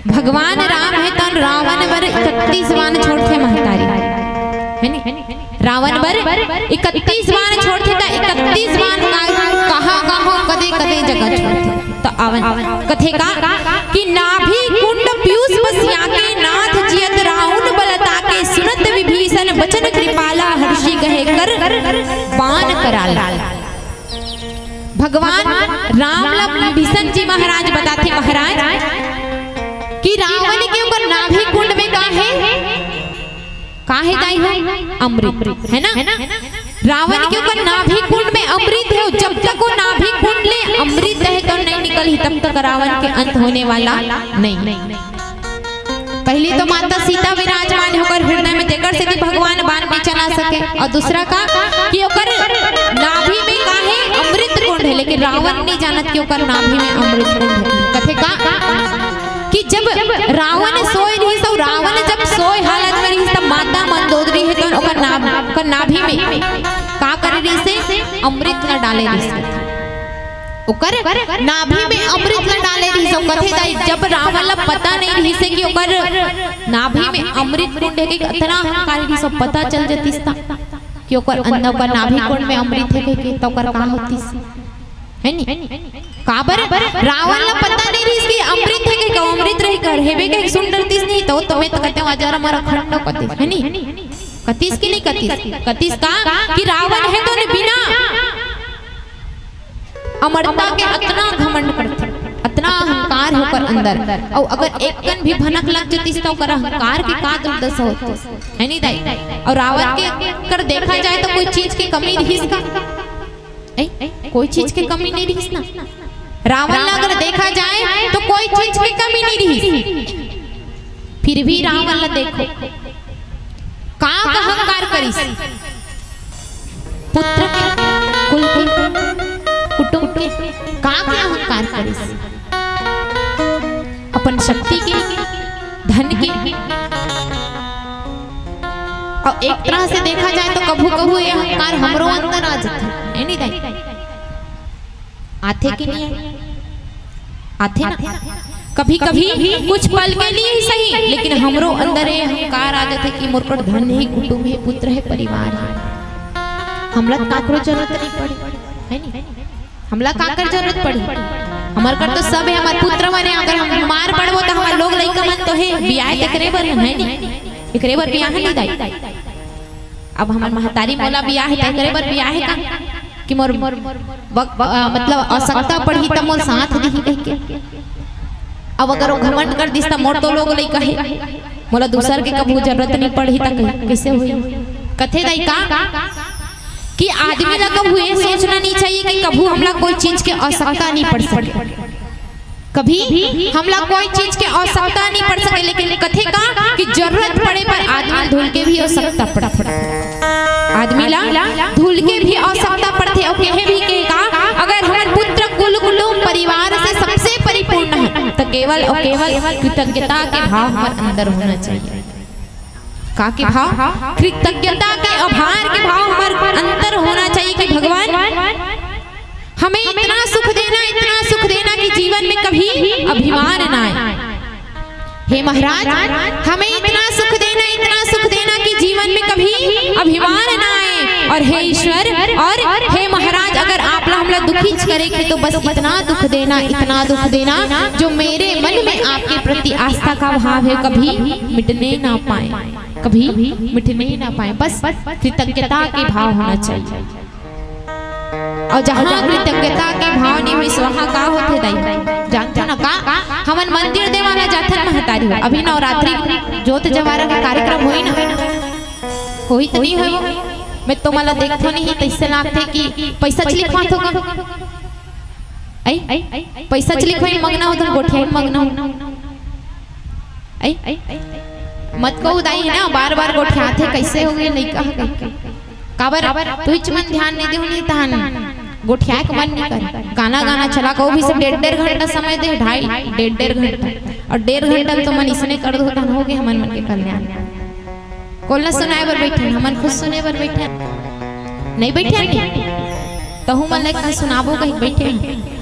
भगवान राम हे तन रावण बर इकतीस बाण छोड़थे महतारी, है नी? रावण बर इकतीस बाण छोड़थे, त इकतीस बाण का, कहाँ कहाँ कदे कदे जगह छोड़थे। त आवन कथे का कि नाभि कुंड पीयूष बसिया के नाथ जियत राउन बलता के सुनत विभीषण बचन कृपाला हर्षि गहे कर बाण कराला। भगवान राम ला विभीषण जी महाराज बताथे महाराज कि रावण के ओकर नाभि कुंड में का हे? का हे दाई हो? अमृत, है ना? रावण के ओकर नाभि कुंड में अमृत हे, जब तक वो नाभि कुंड ले अमृत हे तो नहीं निकलही, तब तक रावण के अंत होने वाला नहीं। पहली तो माता सीता विराजमान हे ओकर हृदय में, जेकर सेती भगवान बाण के चला सके। और दूसरा का कि ओकर नाभि में का हे? अमृत कुंड हे, लेकिन रावण नहीं जानत कि ओकर नाभि में अमृत कुंड हे। कथे का कि जब रावण सोए रहिस, तो रावण जब सोए हालत में रहिस, तब माता मंदोदरी हे तो ओकर नाभ, ओकर नाभि में का करे रहिस हे? अमृत ला डाले रहिस हे। ओकर नाभि में अमृत ला डाले रहिस हे। कथे दाई, जब रावण ला पता नहीं रहिस हे कि ओकर नाभि में अमृत कुंड हे, कि अतना अहंकार रहिस हे, पता चल जतिस त कि ओकर अंदर, ओकर नाभि कुंड में अमृत हे कहिके, त ओकर का होतिस? है नी? काबर रावण ला पता नहीं रहिस कि अमृत हे कहिके, अमृत रही कर हेबे कहिके सुन डरतिस नहीं, त तुम्हें तो कहते हो, "अजर अमर अखंड" कतिस, है नी? कतिस कि नहीं कतिस? कतिस का कि रावण हे तो ने बिना अमरता के अतना घमंड करथे, अतना अहंकार हे ओकर अंदर। अउ अगर एक कन भी भनक लग जतिस त ओकर अहंकार के का दुर्दशा होतिस, है नी दाई? अउ रावण के अगर देखा जाए तो कोई चीज के कमी रहिस का? ए, कोई चीज के कमी नहीं रहिस ना। रावण ला अगर देखा जाए तो कोई चीज के कमी नहीं रहिस। फिर भी रावण ला देखो, का का अहंकार करिस? पुत्र के, कुल के, कुटुंब के, का का अहंकार करिस? अपन शक्ति के, धन के। अउ एक तरह से देखा जाए तो कभू कभू ये अहंकार हमरो अंदर आ जाथे, है नी दाई? आथे कि नहीं आए? आथे ना। कभी कभी कुछ पल के लिए ही सही, लेकिन हमरो अंदर ये अहंकार आ जाथे कि मोर कर धन हे, कुटुंब हे, पुत्र हे, परिवार हे, हमला काकरो जरूरत नहीं पड़े, है नी? हमला काकर जरूरत पड़ही? हमर कर तो सब हे, हमर पुत्र मन हे। अगर हम बीमार पड़बो तो हमर लोग लइका मन तो हे, बियाहे तेकरे बर हे, है नी? एकरे बर बियाहे नी दाई। अब हमर महतारी मोला बियाहे, तेकरे बर बियाहे का कि मोर वक-, अ, मतलब आवश्यकता पड़ही त मोर साथ दिही कहिके। अब अगर वो घमंड कर दिस त मोर तो लोग लइका हे, मोला दूसर के कभू जरूरत नहीं पड़ही त कहि-, कइसे होही? कथे दाई का कि आदमी ला कभू ये सोचना नहीं चाहिए कि कभू हमला कोई चीज के आवश्यकता नहीं पड़ सके, कभी हमला कोई चीज के आवश्यकता नहीं पड़ सके, लेकिन कथे का कि जरूरत पड़े पर आदमी धुल के भी आवश्यकता पड़थे, आदमी ला धुल के भी आवश्यकता पड़थे। अउ कहे भी के का, अगर हमर पुत्र कुल कुटुंब परिवार से सबसे परिपूर्ण हे, तो केवल और केवल कृतज्ञता के भाव हमर अंदर होना चाहिए। का के भाव? कृतज्ञता के, आभार के भाव हमर अंदर होना चाहिए कि भगवान हमें इतना सुख देना, इतना सुख देना कि जीवन में कभी अभिमान ना आए। हे महाराज, हमें इतना सुख देना, इतना सुख देना कि जीवन में कभी अभिमान ना आए। और हे ईश्वर, और हे महाराज, अगर आप ला हमला दुखी करे के तो बस इतना दुख देना, इतना दुख देना जो मेरे मन में आपके प्रति आस्था का भाव है कभी मिटने ना पाए, कभी मिटने ना पाए। बस कृतज्ञता के भाव होना चाहिए। और जहाँ कृतज्ञता के भाव नहीं होइस, वहाँ का होथे दाई? जानथो ना का? हमन मंदिर देवाला जाथन महतारी हो। अभी नवरात्रि जोत जवारा का कार्यक्रम होई ना? होई तो नहीं होई? मैं तो मला देखथो नहीं, तइसे लागथे कि पैसा च लिखवाथो का? आई? पैसा च लिखवाई मगना हो, तुम गोठियाई मगना हो। आई? मत कहू दाई ना, बार बार गोठियाथे, कइसे हो गए लइका ह कहिके। काबर? तुहिच मन ध्यान नहीं देहू नहीं तहन गोठियाए के मन नहीं करे। गाना गाना चला कहू भी से डेढ़ डेढ़ घंटा समय दे, ढाई डेढ़ डेढ़ घंटा, और डेढ़ घंटा में तो मन इसने कर दो तहन हो गए हमन मन के कल्याण। कोन ला सुनाए बर बैठे हन? हमन खुद सुने बर बैठे हन। नहीं बैठे हन? तहू मन ला एक ठन सुनाबो कहि बैठे हन।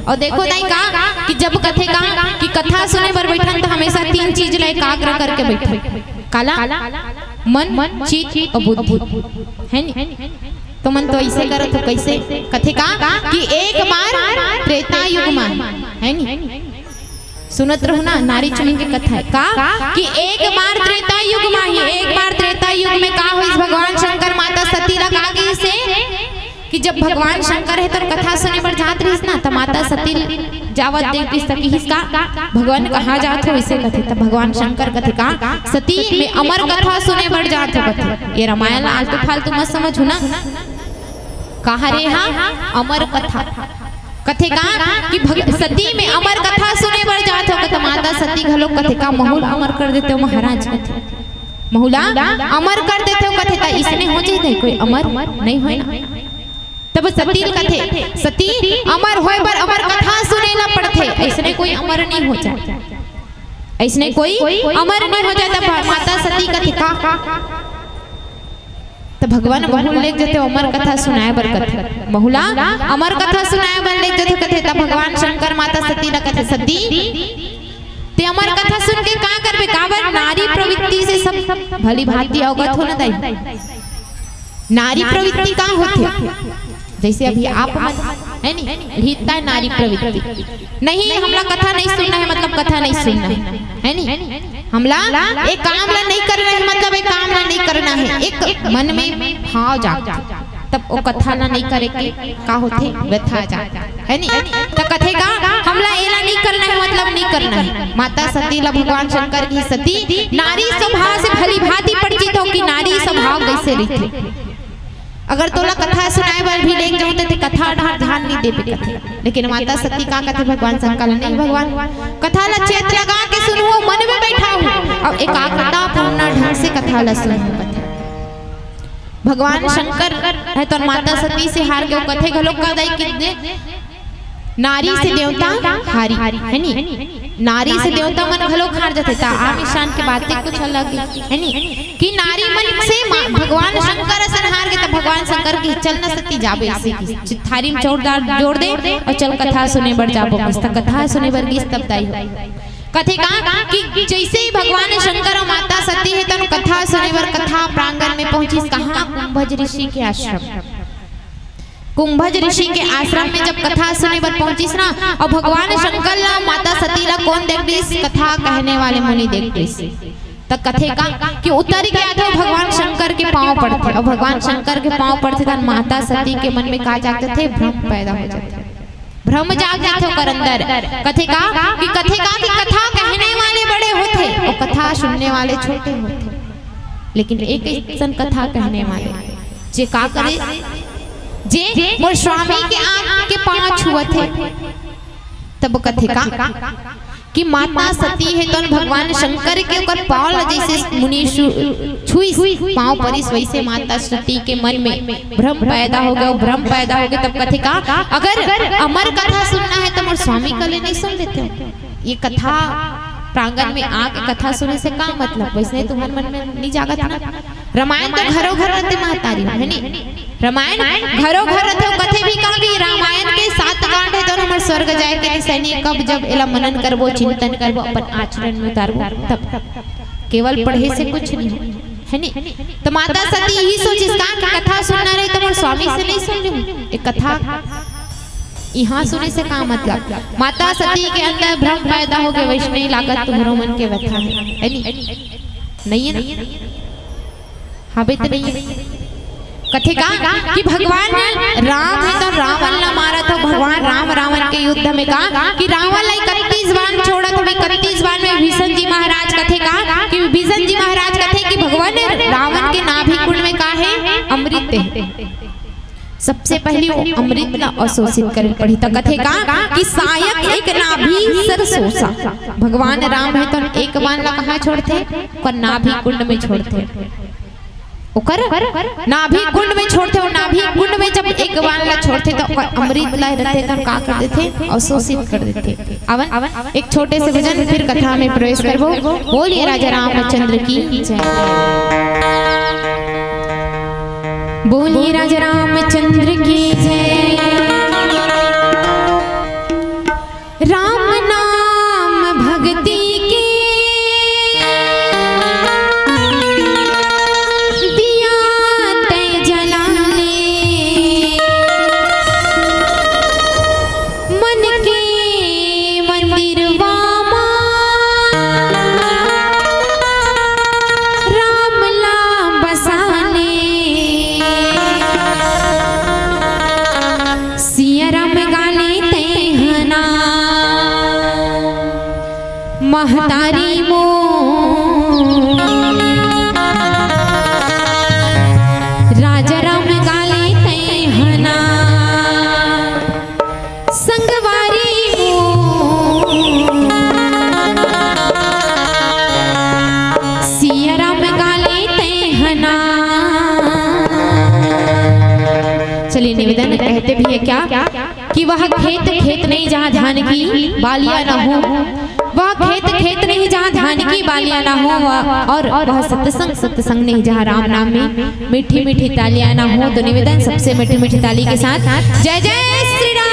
अउ देखो दाई का कि जब कथे का कि कथा सुने बर बैठन त हमेशा तीन चीज ला एकाग्र करके बैठन। काला? मन, चित अउ बुद्धि। है नी? तो मन तो ऐसे करत हो, कैसे? कथे का कि एक बार त्रेता युग मा, है नी? सुनत रहू ना, नारी चुनिंग के कथा हे का कि एक बार त्रेता युग मा ही, एक बार त्रेता युग में का होइस, भगवान शंकर माता सती ला का कहिस हे कि जब भगवान शंकर हे तो कथा सुने बर जात रहिस ना, त माता सती जावत देख रहिस त किहिस का, "भगवान कहाँ जात हो?" इसे कथे। त भगवान शंकर कथे का, "सती, मैं अमर कथा सुने बर जात हो," कथे। ये रामायण ला आलतू फालतू मत समझू ना। कहा रे हा, अमर कथा। कथे का कि भग-, सती, मैं अमर कथा सुने बर जात हो, कथे। माता सती घलो कथे का, "महू ला अमर कर देते हो महाराज," कथे। "महू ला अमर कर देते हो," कथे। त इसने हो जाए कोई अमर? नहीं होए ना। तब सती ल कथे, "सती, अमर होए बर अमर कथा सुने ला पड़थे, ऐसने कोई अमर नहीं हो जाए, ऐसने कोई अमर नहीं हो जाए।" तब माता सती कथे का, त भगवान महू ल लेग जथे अमर कथा सुनाए बर कथे, "महू ला अमर कथा सुनाए बर लेग जथे," कथे। त भगवान शंकर माता सती ला कथे, "सती, ते अमर कथा सुन के का करबे? काबर नारी प्रवृत्ति से सब भली भांति अवगत हो ना दाई।" नारी प्रवृत्ति का होथे? जैसे अभी आप मन, है नी, हित हे नारी प्रवृत्ति। नहीं, हमला कथा नहीं सुनना है, मतलब कथा नहीं सुनना है, है नी? हमला एक काम ला नहीं करना है, मतलब एक काम ला नहीं करना है, एक मन में भाव जागथे, तब वो कथा ला नहीं करे के का होथे, व्यथा जागथे, है नी? त कथे का, "हमला एला नहीं करना है, मतलब नहीं करना है।" माता सती ला भगवान शंकर कहिस, "सती, नारी स्वभाव से भली भांति परिचित हो कि नारी स्वभाव कैसे रहिथे।" अगर तोला कथा सुनाए बर भी लेग जाहूं त ते कथा डहर ध्यान नहीं देबे कथे। लेकिन माता सती का कथे भगवान शंकर ला, "नहीं भगवान, कथा ला चेत लगा के सुनहूं, मन में बैठाहूं अउ एकाग्रता पूर्ण ढंग से कथा ला सुनहूं," कथे। भगवान शंकर हे तो माता सती से हार के, वो कथे घलो का दाई कि दे, नारी से देवता हारी, है नी? नारी से देवता मन घलो हार जथे। त आम इंसान के बात ही कुछ अलग हे, है नी? कि नारी मन से मा-, भगवान शंकर असन हार गे, त भगवान शंकर कहिस, "चल न सती, जाबे," अइसे कहिस, थारी में चाउर दार जोर दे अउ चल कथा सुने बर जाबो। कथा सुने बर गिस तब दाई हो। कथे का कि जैसे ही भगवान शंकर अउ माता सती हे तन कथा सुने बर कथा प्रांगण में पहुंचिस, कहाँ? कुंभज ऋषि के आश्रम। कुंभज ऋषि के आश्रम में जब कथा सुने बर पहुंचिस ना, अउ भगवान शंकर ला, माता सती ला कोन देख लिस? कथा कहने वाले मुनि देख लिस। त कथे का कि उतर के आथे भगवान शंकर के पांव पड़थे, अउ भगवान शंकर के पांव पड़थे त माता सती के मन में का जाग जाथे? भ्रम पैदा हो जाथे, भ्रम जाग जाथे ओकर अंदर। कथे का कि, कथे का कि कथा कहने वाले बड़े होथे अउ कथा सुनने वाले छोटे होथे। लेकिन एक अइसन कथा कहने वाले, जे का करे, जे मोर स्वामी के आंख के पांव छुअत हे, तब कथे का कि माता सती हे तन भगवान शंकर के ओकर पांव ल जैसे मुनि छु-, छुइस, पांव परिस, वैसे माता सती के मन में भ्रम पैदा हो गया, भ्रम पैदा हो गया। तब कथे का, "अगर अमर कथा सुनना है त मोर स्वामी कले नहीं सुन लेते हो?" ये कथा प्रांगण में आके कथा सुने से का मतलब? वैसने तुहर मन में नहीं जागत ना। रामायण तो घरो घर रहिथे महतारी, है नी? रामायण घरो घर रहिथे, वो कथे भी का कि रामायण के सात कांड हे, तो हमर स्वर्ग जाए के निशानी। कब जब एला मनन करबो, चिंतन करबो, अपन आचरण में उतारबो, तब। केवल पढ़े से कुछ नहीं हो, है नी? तो माता सती यही सोचिस का कि कथा सुनना रहे तो मोर स्वामी से नहीं सुन लूं, एक कथा इहाँ सुने से का मतलब? माता सती के अंदर भ्रम पैदा हो गए, वैसने लागत तुहरो मन के व्यथा हे, है नी? नहीं है ना? हाँ बे, तो नहीं है। कथे का कि भगवान राम हे तो रावण ला मारत हो, भगवान राम रावण के युद्ध में का कि रावण ला इकतीस बाण छोड़त हो, इकतीस बाण में भीषण जी महाराज कथे का कि भीषण जी महाराज कथे कि भगवान रावण के नाभि कुंड में का हे? अमृत हे। सबसे पहली वो अमृत ला अवशोषित करे पड़ी। त कथे का कि सायक एक नाभि सर सोसा। भगवान राम हे तो एक बाण ला कहाँ छोड़थे? ओकर नाभि कुंड में छोड़थे। ओकर नाभि कुंड में छोड़थे। वो नाभि कुंड में जब एक बाण ला छोड़थे तो ओकर अमृत ला रथे तो का कर देथे? अवशोषित कर देथे। अवन एक छोटे से भजन, फिर कथा में प्रवेश करबो। बोलिए राजा रामचंद्र की जय। बोलिए राजा रामचंद्र की जय। राम नाम भक्ति के दिया तै जलाने, मन के मंदिरवा मा राम ला बसाने। सिया राम गाले तैं हना महतारी मो, राजा राम गाले तैं हना संगवारी मो, सिया राम गाले तैं हना। चलिए, निवेदन कहते भी है क्या कि वह खेत खेत नहीं जहाँ धान की बालियां ना हो, वह खेत खेत नहीं जहाँ धान की बालियां ना हो, वह, और वह सत्संग सत्संग नहीं जहाँ राम नाम में मीठी मीठी तालियां ना हो। तो निवेदन सबसे मीठी मीठी ताली के साथ जय जय श्री राम।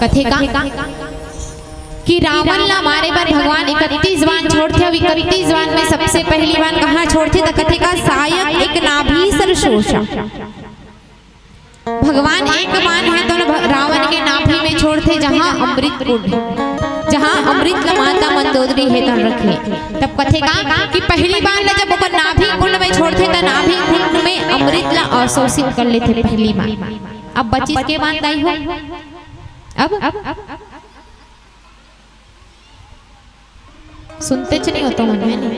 कथे का कि रावण ला मारे बर भगवान इकतीस बाण छोड़थे, अउ इकतीस बाण में सबसे पहली बाण कहाँ छोड़थे? त कथे का, सायक एक नाभि सर शोषा। भगवान एक बाण हे तो भ-, रावण के नाभि में छोड़थे, जहाँ अमृत कुंड हे, जहाँ अमृत ला माता मंदोदरी हे तो रखे। तब कथे का कि पहली बाण ला जब ओकर नाभि कुंड में छोड़थे त नाभि कुंड में अमृत ला अवशोषित कर लेथे पहली बाण। अब बचिस के बाण दाई हो? अब, अब सुनतेच नहीं होता मन, है नी?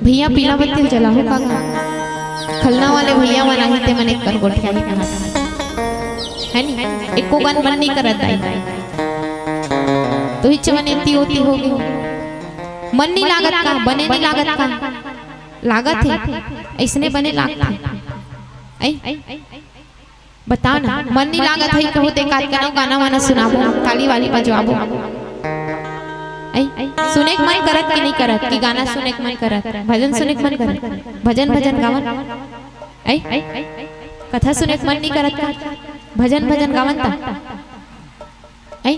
भैया पीला बत्ती जलाहू का गा? खलना वाले भैया मन आही ते मन एक कर गोठिया ही कहा, है नी? एको कन मन नहीं करत आई। तो हिच मन एती ओती हो गई। मन नहीं लागत का, बने नहीं लागत का? लागत हे, ऐसने बने लागत हे। ऐ? बताओ ना, मन नहीं लागत हे, कहूँ ते काट के ना गाना वाना सुनाबो, ताली वाली बजवाबो। ऐ, सुने के मन करत कि नहीं करत, कि गाना सुने के मन करत, भजन सुने के मन करत, भजन, भजन गावन। ऐ, कथा सुने के मन नहीं करत का, भजन, भजन गावन ता। ऐ,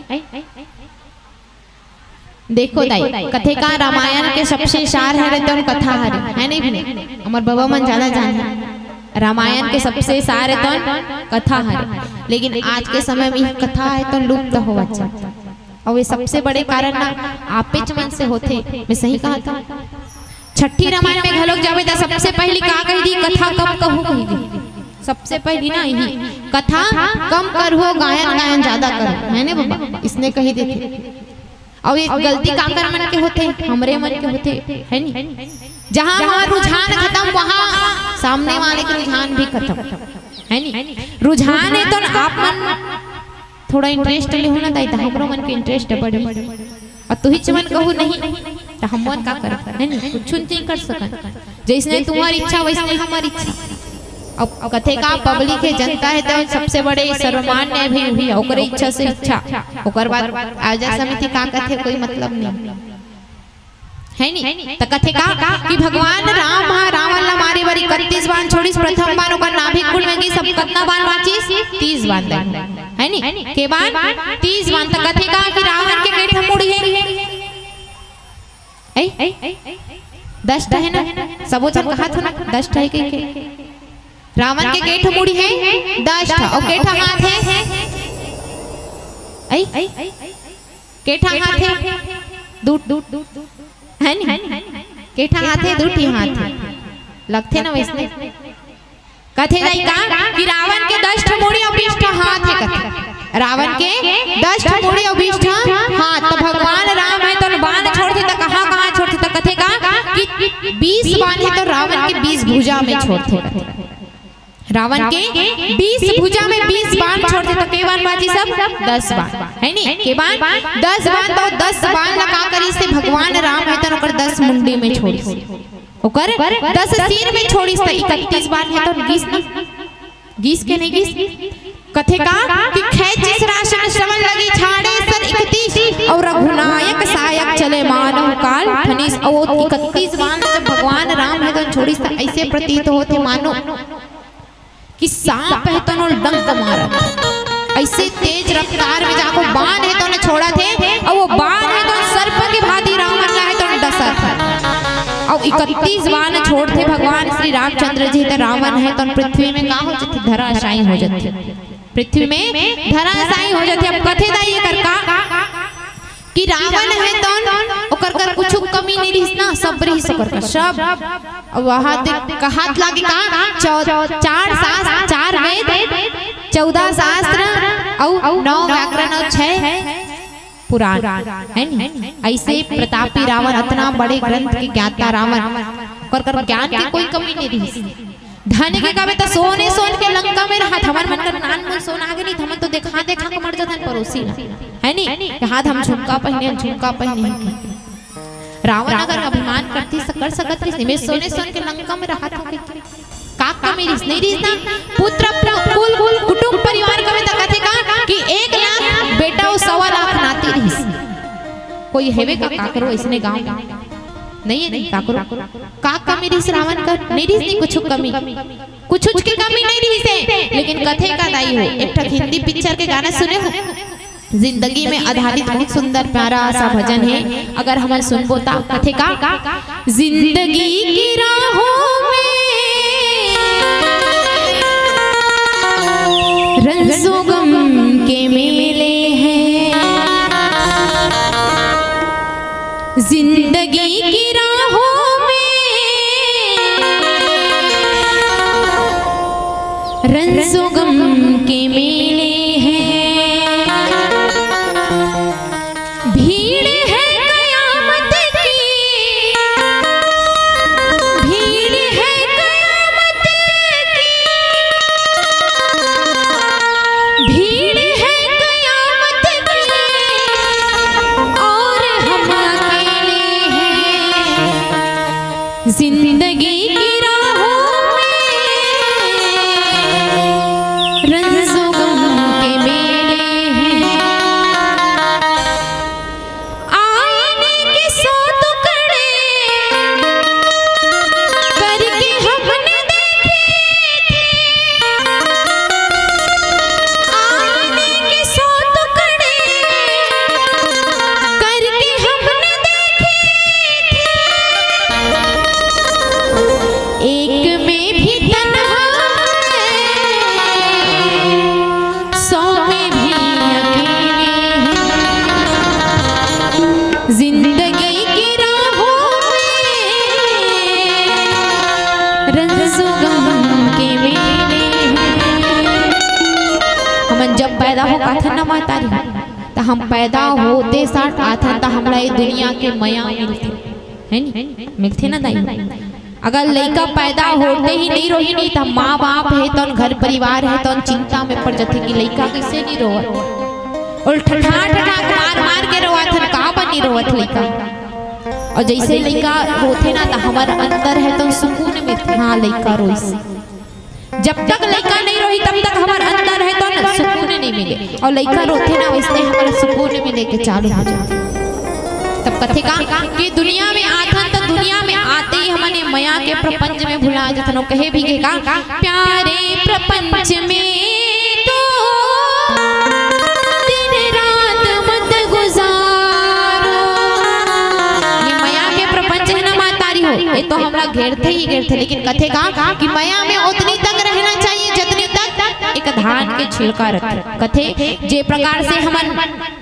देखो दाई, कथे का, रामायण के सबसे सार हरे तोन कथा हरे, है नहीं भी? हमर बाबा मन ज्यादा जाने। रामायण के सबसे सार हे तोन कथा हरे, लेकिन आज के समय में ये कथा हे तोन लुप्त होवत जात। अउ ये सबसे बड़े कारण ना आपेच मन से होथे, मैं सही कहा था? छठी रामायण में घलोक जाबे त सबसे पहली का कही दी, कथा कम कहू कही दी। सबसे पहली ना यही, कथा कम करहू, गायन, गायन ज्यादा करहू, है ने बाबा? इसने कही देथे। अउ ये गलती काकर मन के होथे? हमरे मन के होथे, है नी? जहाँ हमार रुझान खत्म, वहाँ सामने वाले के रुझान भी खत्म, है नी? रुझान हे तो आप मन थोड़ा इंटरेस्ट लेहू ना दाई, त हमरो मन के इंटरेस्ट बढ़ी। अउ तुहिच मन कहू नहीं, त हम मन का करब, है नी? कुछ नहीं कर सकन। जैसने तुम्हारी इच्छा, वैसने हमारी इच्छा। अब कथे का, पब्लिक हे, जनता हे, तो सबसे बड़े सर्वमान्य भी हुई, ओकरे इच्छा से इच्छा। ओकर बाद आजा समिति का कथे, कोई मतलब नहीं, है नी? त कथे का कि भगवान राम हा रावण ला मारे बर इकतीस बाण छोड़िस, प्रथम बाण ओकर नाभि कुंड में गिस, अब कतना बाण बाचिस? तीस बाण दे, है नी? के बाण? तीस बाण। त कथे का कि रावण के के ठा मुड़ी हे? ऐ? दस ठा हे ना? सबो झन कहात हो ना, दस ठा हे कहिके। रावण के के ठा मुड़ी हे? दस ठा। अउ के ठा हाथ हे? ऐ? के ठा हाथ हे? दू, दू, है नी? के ठा हाथ हे, दू ठी हाथ हे। लगथे ना वैसने? कथे दाई का कि रावण के दस ठा मुड़ी अउ बीस ठा हाथ हे कथे। रावण के दस ठा मुड़ी अउ बीस ठा हाथ। त भगवान राम हे तो बाण छोड़थे त कहाँ कहाँ छोड़थे? त कथे का कि बीस बाण हे तो रावण के बीस भुजा में छोड़थे कथे। रावण के बीस भुजा में बीस बाण छोड़थे त के बाण बाचिस? दस बाण, है नी? के बाण? दस बाण। तो दस बाण ला का करिस हे? भगवान राम हे तो ओकर दस मुंडी में छोड़िस, ओकर दस सिर में छोड़िस, त इकतीस बाण हे तो गिस ना? गिस के नहीं गिस? कथे का कि खैचिस राशन श्रवण लगी छाड़े सर इकतीस, अउ रघुनायक सायक चले मानव काल फनीस। अउ इकतीस बाण जब भगवान राम हे तो छोड़िस, त ऐसे प्रतीत होथे मानो कि सांप हे तो ओला डंक मारत, ऐसे तेज रफ्तार में जाको बाण हे तो ओला छोड़त हे, अउ वो बाण हे तो सर्प के भांति रावण ला हे तो ओला डसत हे। अउ इकतीस बाण छोड़थे भगवान श्री रामचंद्र जी, त रावण हे तो पृथ्वी में का हो जाथे? धराशायी हो जाथे। पृथ्वी में धराशायी हो जाथे। अब कथे दाई एकर का कि रावण हे तौन ओकर कर कुछु कमी नहीं रहिस ना, सब रहिस ओकर कर, सब। अब वहाँ दे कहात लागे का, चौ-, चार शास्त्र, चार वेद, चौदह शास्त्र, अउ नौ व्याकरण अउ छह पुराण, है नी? ऐसे प्रतापी रावण, अतना बड़े ग्रंथ के ज्ञाता रावण, ओकर कर ज्ञान के कोई कमी नहीं रहिस। धन के कबे त सोने सोन के लंका में रहत, हमर मन कर नान मन सोना आगे नहीं, हमन तो देखा देखा के मर जाथन पड़ोसी ला, है नी? कि हाँ, हम झुमका पहने, हम झुमका पहने। रावण अगर अभिमान करती स-, कर सकत रहिस, मैं सोने सोन के लंका में रहत हूँ, का कमी रहिस? नहीं रहिस ना। पुत्र प्र-, कुल, कुल कुटुंब परिवार कबे त कथे का कि एक लाख बेटा अउ सवा लाख नाती रहिस। कोई हेवे का काकरो ऐसने गांव में? नहीं है, नहीं काकरो। का कमी रिहिस रावण कर? नहीं रिहिस, नहीं कुछु कमी, कुछु के कमी नहीं रिहिस हे। लेकिन कथे का दाई हो, एक ठक हिंदी पिक्चर के गाना सुने हो? जिंदगी में आधारित बहुत सुंदर प्यारा सा भजन हे, अगर हमन सुनबो ता। कथे का, जिंदगी की राहों में रंजो गम के मेले हैं, जिंदगी की राहों में रंजो गम के मेले हैं। भीड़ है कयामत की, भीड़ है कयामत की, भीड़ है कयामत की, और हम अकेले हैं। जिंदगी की राहों में रंजो गम के मेले हैं। आईने के सौ टुकड़े करके हमने देखे थे। आईने के सौ टुकड़े करके हमने देखे थे। एक में भी तन्हा है, सौ में भी अकेले हैं। जिंदगी की राहों में रंजो गम के मेले हैं। हमन जब पैदा हो आथन ना माता री, त हम पैदा होते साथ आथन त हमला ये दुनिया के मया मिलथे, है नी? मिलथे ना दाई? अगर लइका पैदा होते ही नहीं रोही नहीं, त माँ बाप हे तौन, घर परिवार हे तौन, चिंता में पड़ जाथे कि लइका कैसे नहीं रोवत। और ठठा ठठा मार मार के रोवाथन, का बनी रोवत लइका। और जैसे लइका रोथे ना, त हमर अंदर हे तौन सुकून मिलथे, हाँ लइका रोइस। जब तक लइका नहीं रोही, तब तक हमर अंदर हे तौन सुकून नहीं मिले, और लइका रोथे ना, वैसने हमर सुकून मिले के चालू हो जाथे। तब कथे का कि दुनिया में आथन, त दुनिया में आते ही हमन ये मया के प्रपंच में भुला जाथन। वो कहे भी के का, प्यारे प्रपंच में तो दिन रात मत गुजारो। ये मया के प्रपंच हे ना माता री हो, ये तो हमला घेरथे ही घेरथे, लेकिन कथे का कि मया में उतनी तक रहना चाहिए जतनी तक एक धान के छिलका रथे। कथे जे प्रकार से हमन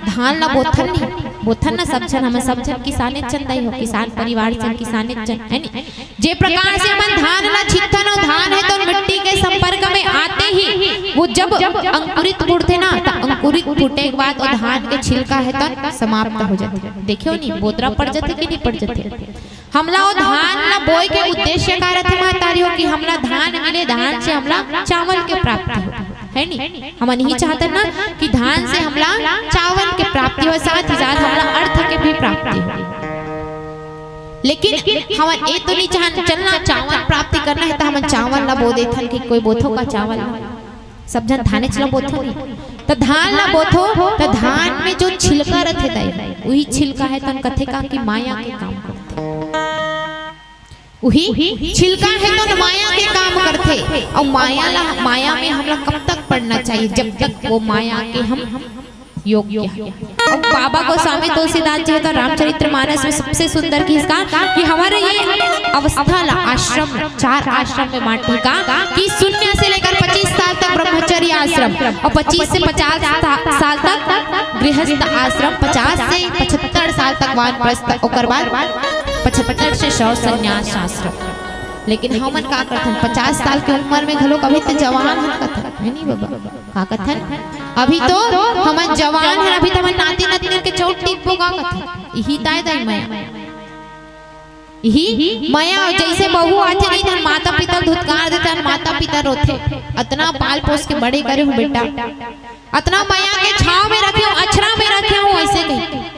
धान ला बोथन नहीं, बोथन ना सब झन, हमन सब झन किसाने चंदाई हो, किसान परिवार से, किसाने चन, है नी? जे प्रकार से हमन धान ला छितथन, वो धान हे तौन मिट्टी के संपर्क में आते ही वो जब अंकुरित फूटथे ना, त अंकुरित फूटे के बाद वो धान के छिलका हे तौन समाप्त हो जाथे। देखियो नी, बोदरा पड़ जाथे कि नहीं पड़ जाथे? हमला वो धान ला बोए के उद्देश्य का रथे माता री हो कि हमला धान मिले, धान से हमला चावल के प्राप्ति हो, है नी? हमन यही चाहथन ना कि धान से हमला चावल के प्राप्ति हो, साथ ही साथ हमला अर्थ के भी प्राप्ति हो। लेकिन हमन ये तो नहीं चाहन, चलना चावल प्राप्ति करना हे, त हमन चावल ला बो देथन कि कोई बोथो का चावल ला? सब झन धानेच ला बोथो नहीं, त धान ला बोथो, त धान में जो छिलका रथे दाई, वही छिलका हे तौन कथे का कि माया के काम करथे। उही छिलका हे तौन माया के काम करथे। अउ माया ला, माया में हमला कब तक पड़ना चाहिए? जब तक वो माया के हम योग्य हे। अउ बाबा गोस्वामी तुलसीदास जी हे तौन रामचरित्र मानस में सबसे सुंदर किहिस का कि हमर ये अवस्था ला आश्रम, चार आश्रम में बांटे का कि शून्य से लेकर पच्चीस साल तक ब्रह्मचर्य आश्रम, और पच्चीस से पचास सा-, साल तक गृहस्थ आश्रम, पचास से पचहत्तर साल तक वानप्रस्थ, ओकर बाद पचहत्तर से सौ संन्यास आश्रम। लेकिन हमन का करथन, पचास साल के उम्र में घलो अभी तो जवान हन कथन, है नी बाबा? का कथन? अभी तो हमन जवान हन, अभी तो हमन नाती नतनी के चौक टिकबो का कथन। इही ताय दाई मया, इही मया। जैसे बहू आथे नहीं, त माता पिता ल धुतकार देथे, माता पिता रोथे, अतना पाल पोस के बड़े करे हूँ बेटा, अतना मया के छाव में रखे हूँ, अछरा में रखे हूँ, ऐसे कहिथे,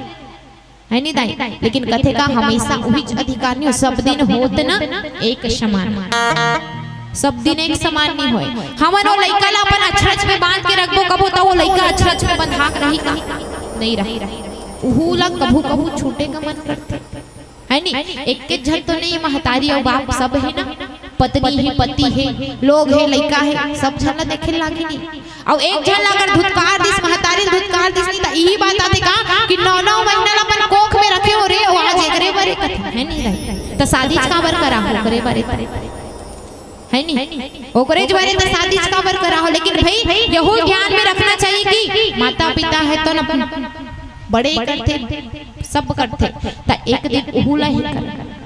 है नी दाई? लेकिन कथे का हमेशा उहीच अधिकार नहीं हो, सब दिन होत ना एक समान, सब दिन एक समान नहीं होय। हमन वो लइका ला अपन अछरच में बांध के रखबो, कबो त वो लइका अछरच में बंधा के रही का? नहीं रही। उहू ला कभू कभू छूटे का मन करथे, है नी? एक एक झन तो नहीं, महतारी अउ बाप सब हे ना, पत्नी हे, पति हे, लोग हे, लइका हे, सब झन ला देखे लागही नी। अउ एक झन ला अगर धुतकार दिस, महतारी धुतकार दिस नी, त इही बात आथे का कि नौ नौ महीना ला अपन कोख में रखे हो रे, अउ आज एकरे बरे कथे, है नी दाई? त शादी काबर करा हो, ओकरे बरे त, है नी? ओकरे बरे त शादी काबर करा हो। लेकिन भाई, यहू ध्यान में रखना चाहिए कि माता पिता हे तो न बड़े करथे, सब करथे, त एक दिन उहू ला ही करन,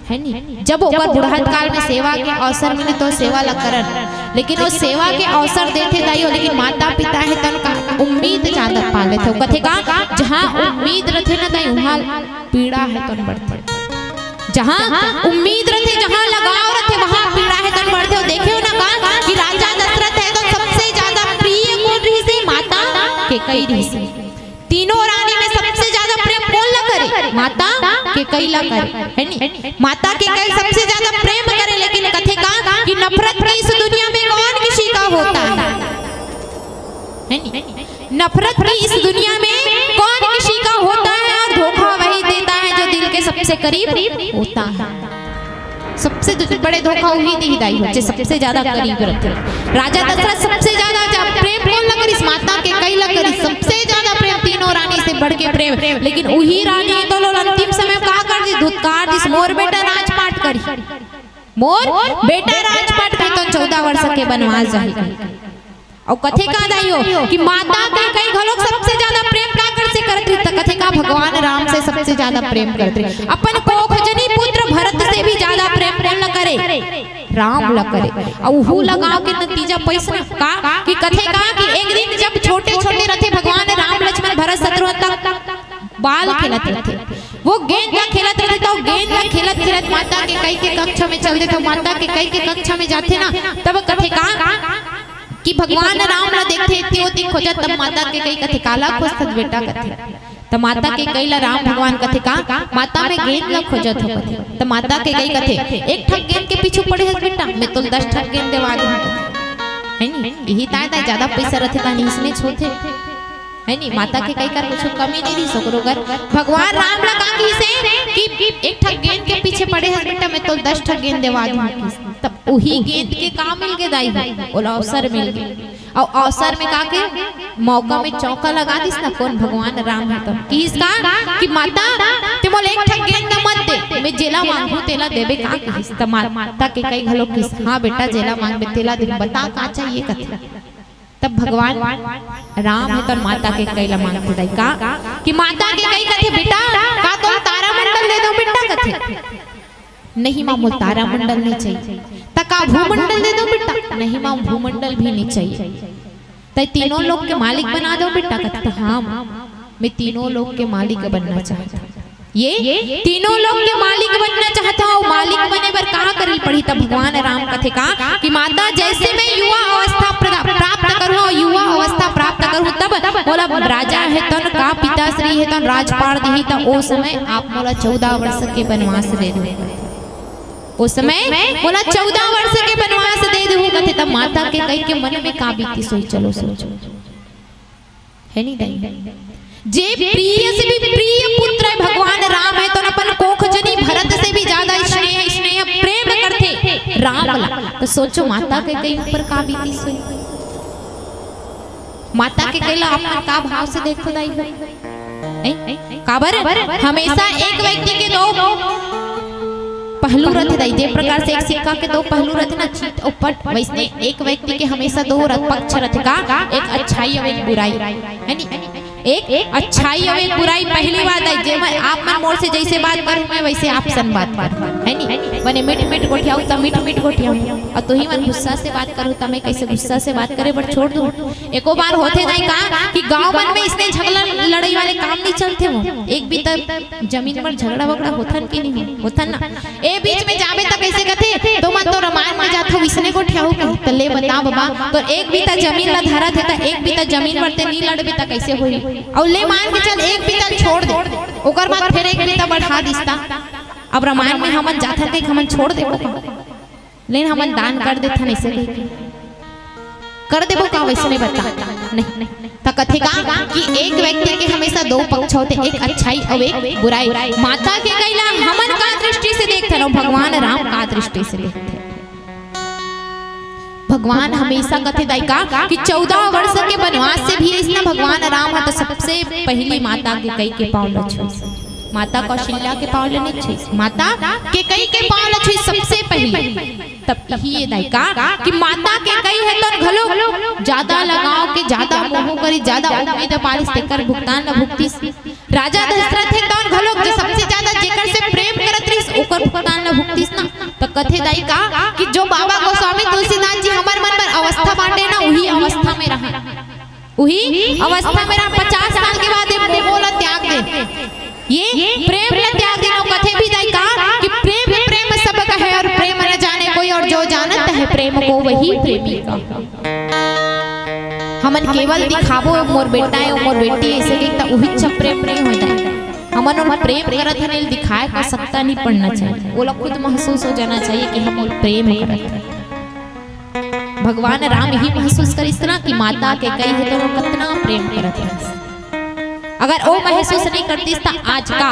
है नी? जब ओकर बुढ़त काल में सेवा के अवसर मिले तो सेवा ला करन, लेकिन वो सेवा के अवसर देथे दाई हो, लेकिन माता पिता हे तन का उम्मीद ज्यादा पाल लेथे। कथे का, जहाँ उम्मीद रथे ना दाई, वहाँ पीड़ा हे तन बढ़थे। जहाँ उम्मीद रथे, जहाँ लगाव रथे, वहाँ पीड़ा हे तन बढ़थे। अउ देखे हो ना का कि राजा दशरथ हे तो सबसे ज्यादा प्रिय कोन रहिसे? माता कैकई रहिसे। तीनों रानी में सबसे ज्यादा प्रेम कोन ला करे? माता कैकई ला करे, है नी? माता कैकई सबसे ज्यादा प्रेम करे, लेकिन कथे का कि नफरत की इस दुनिया में कौन किसी का होता है, है नी? नफरत की इस दुनिया में कौन किसी का होता है, और धोखा वही देता है जो दिल के सबसे करीब होता है। सबसे जो बड़े धोखा उही दिही दाई हो, जे सबसे ज्यादा करीब रथे। राजा दशरथ सबसे ज्यादा जा-, प्रेम कोन ला करिस? माता कैकई ला करिस। सबसे ज्यादा प्रेम, तीनों रानी से बढ़ के प्रेम। लेकिन उही रानी तो लोग अंतिम समय का कर दिस? धुतकार दिस, मोर बेटा राजपाट करी, मोर बेटा राजपाट करी, तो चौदह वर्ष के वनवास जाही। अउ कथे का दाई हो कि माता कैकई घलोक सबसे ज्यादा प्रेम का कर से करत रही, त कथे का भगवान राम से सबसे ज्यादा प्रेम करत रही। अपन कोखजनी पुत्र भरत से भी ज्यादा प्रेम कोन ला करे? राम ला करे। अउ उहू लगाव के नतीजा पइस ना का कि कथे का कि एक दिन जब छोटे छोटे रथे, भगवान राम लक्ष्मण भरत शत्रुघ्न तक बाल खेलत रथे, वो गेंद ला खेलत रथे, तो गेंद ला खेलत खेलत माता कैकई के कक्ष में चल देथे। माता कैकई के कक्ष में जाथे ना, तब कथे का कि भगवान राम ला देखथे, एती ओती खोजत, तब माता कैकई कथे, "काला खोजथस बेटा?" कथे। त माता कैकई ला राम भगवान कथे का, "माता, मैं गेंद ला खोजत हूँ," कथे। त माता कैकई कथे, "एक ठक गेंद के पीछू पड़े हस बेटा, मैं तोला दस ठक गेंद देवा दूँ," कथे। है नी? इही ताय ताय ज्यादा पइसा रथे, तानी इसने होथे। है नी? माता कैकई कर कुछु कमी नहीं रहिस, ओकरो घर भगवान राम ला का कहिसे कि "एक ठक गेंद के पीछे पड़े हस बेटा, मैं तोला दस ठक गेंद देवा दूँ," कहिस। तब उही गेंद के का मिल गे दाई हो? ओला अवसर मिल गे। अउ अवसर में का के, मौका में चौका लगा दिस ना, कोन भगवान राम हे तो। कहिस का कि "माता, ते मोला एक ठक गेंद मत दे, मैं जेला मांगहूँ तेला देबे का?" कहिस। त माता कैकई घलो कहिस, "हाँ बेटा, जेला मांगबे तेला देहूँ, बता का चाहिए?" कथे। तब भगवान राम हे तो माता कैकई ला मांगथे दाई का कि माता कैकई कथे, "बेटा, का तोला तारामंडल दे दूँ बेटा?" कथे। "नहीं माँ, मोला तारामंडल नहीं चाहिए।" "त का भूमंडल दे दूँ बेटा?" "नहीं माँ, भूमंडल भी नहीं चाहिए।" "त तीनों लोक के मालिक बना दूँ बेटा?" कथे, "त हाँ माँ, मैं तीनों लोक के मालिक बनना चाहता हूँ।" ये तीनों लोक के मालिक बनना चाहत हव, मालिक बने बर का करे ल पड़ही? त भगवान राम कथे का कि "माता, जैसे मैं युवा अवस्था प्रा-, प्राप्त करहूँ, युवा अवस्था प्राप्त करहूँ, तब मोला राजा हे तन का, पिताश्री हे तन राजपाट दिही, त ओ समय आप मोला चौदह वर्ष के वनवास दे देहू, ओ समय मोला चौदह वर्ष के वनवास दे देहू," कथे। त माता कैकई के मन में का बीतिस होही, चलो सोचो। है नी दाई? जे प्रिय से भी प्रिय पुत्र हे भगवान राम हे, तो अपन कोखजनी भरत से भी ज्यादा स्नेह, स्नेह प्रेम करथे राम ला। त सोचो माता कैकई ऊपर का बीतिस होही। माता कैकई ला आप मन का भाव से देखो दाई हो? हैं? काबर हमेशा एक व्यक्ति के दो पहलू रथे दाई, जे प्रकार से एक सिक्का के दो पहलू रथे ना, चित अउ पट, वैसने एक व्यक्ति के हमेशा दो र-, पक्ष रथे का, एक अच्छाई अउ एक बुराई, है नी? एक अच्छाई अउ एक बुराई। पहली बात दाई, जे मैं आप मन मोर से जैसे बात करूँ, मैं वैसे आप सन बात करूँ, है नी? बने मीठ मीठ गोठियाहू त मीठ मीठ गोठियाहू, अउ तुही मन गुस्सा से बात करो त मैं कैसे गुस्सा से बात करे बर छोड़ दूँ? एको बार होथे दाई का कि गांव मन में इसने झगड़ा लड़ाई वाले काम नहीं चलथे, वो एक बीता जमीन पर झगड़ा वगड़ा होथन कि नहीं हो-, होथन ना? ए बीच में जाबे त कैसे कथे, "तो मन तो रामायण में जाथो, इसने गोठियाहू कही।" त ले बता बाबा, तो एक बीता जमीन ला धरत हे, त एक बीता जमीन पर ते नहीं लड़बे त कैसे होही? अउ ले मान के चल, एक बीता छोड़ दे, ओकर बाद फिर एक बीता बढ़ा दिस त अब रामायण में हमन जाथन कही हमन छोड़ देबो का? लेकिन हमन दान कर देथन, ऐसे कही के कर देबो का वैसने बता? नहीं। त कथे का कि एक व्यक्ति के हमेशा दो पक्ष होथे, एक अच्छाई अउ एक बुराई। माता कैकई ला हमन का दृष्टि से देखथन अउ भगवान राम का दृष्टि से देखथे। भगवान हमेशा कथे दाई का कि चौदह वर्ष के वनवास से भी इसने भगवान राम ह तो सबसे पहली माता कैकई के पाँव ल छुइस, माता कौशल्या के पाँव ल नहीं छुइस, माता कैकई के पाँव ल छुइस सबसे पहली। तब इही ये दाई का कि माता कैकई ह तोन घलो ज्यादा लगाव के, ज्यादा मोह करिस, ज्यादा उम्मीद पारिस, तेकर भुगतान ल भुगतिस। राजा दशरथ हे तोन घलो जो सबसे ज्यादा जेकर से प्रेम करत रहिस, ओकर भुगतान ल भुगतिस ना। त कथे दाई का कि जो बाबा गोस्वामी तुलसीदास जी हमर मन बर अवस्था बांटे ना, उही अवस्था में रहा, उही अवस्था में रहा। पचास साल के बाद ये मोह ल त्याग दे, ये प्रेम ल त्याग दे। अउ कथे भी दाई का कि प्रेम, प्रेम सब कहे अउ प्रेम न जाने कोई, अउ जो जानत है प्रेम को वही प्रेमी कहे। हमन केवल दिखाबो, "मोर बेटा हे, मोर बेटी हे," अइसे कहिके त उहीच प्रेम नहीं होय दाई। हमन ओला प्रेम करत हन, एला दिखाए के आवश्यकता नहीं पड़ना चाहिए, ओला खुद महसूस हो जाना चाहिए कि हम ओला प्रेम करत हन। भगवान राम इही महसूस करिस ना कि माता कैकई ह तो ओला कतना प्रेम करत रहिस। अगर ओ महसूस नहीं करतिस त आज का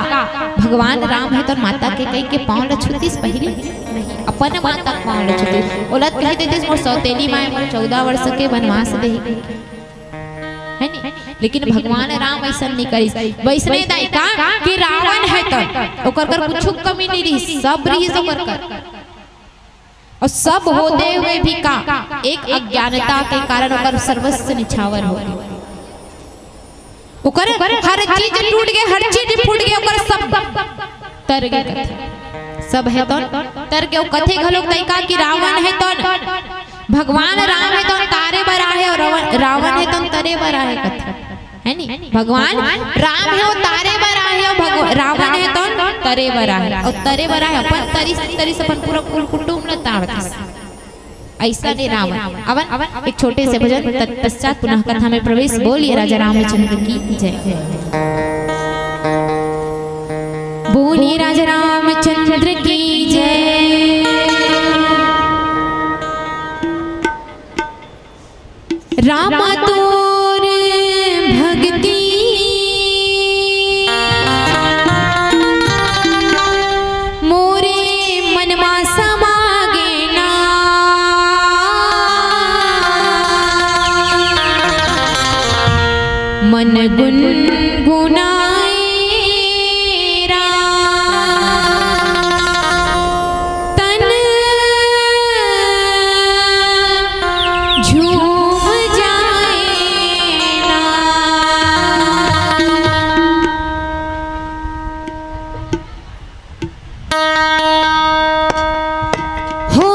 भगवान राम ह तो माता कैकई के पाँव ल छूतिस पहली? नहीं, अपन माता के पाँव ल छूतिस। ओला कहि देतिस, "मोर सौतेली माय मोर चौदह वर्ष के वनवास देही," है नी? लेकिन भगवान राम अइसन नहीं करिस। वइसने दाई का कि रावण ह तो ओकर कर कुछु कमी नहीं रहिस, सब रहिस ओकर कर। अउ सब होते हुए भी का एक अज्ञानता के कारण ओकर सर्वस्व निछावर हो गे। ओकर हर चीज टूट गे, हर चीज फूट गे, ओकर सब तर गे कथे। सब ह तो तर गे। अउ कथे घलोक दाई का कि रावण ह तो, भगवान राम ह तो तारे बर आहे अउ रावण, रावण ह तो तरे बर आहे कथे। है नी? भगवान राम ह ओ तारे बर आहे अउ भगव-, रावण ह तो तरे बर आहे। अउ तरे बर आहे, अपन तरिस, तरिस अपन पूरा कुल कुटुम ल तारतिस। अइसने रावण। अवन एक छोटे से भजन, तत्पश्चात पुनः कथा में प्रवेश। बोलिए राजा रामचंद्र की जय। बोलिए राजा रामचंद्र की जय। रामा तोर भगती मोरे मन मा समा गे ना। मन गुनगुनाए राम, तन झूम जाए ना। हो।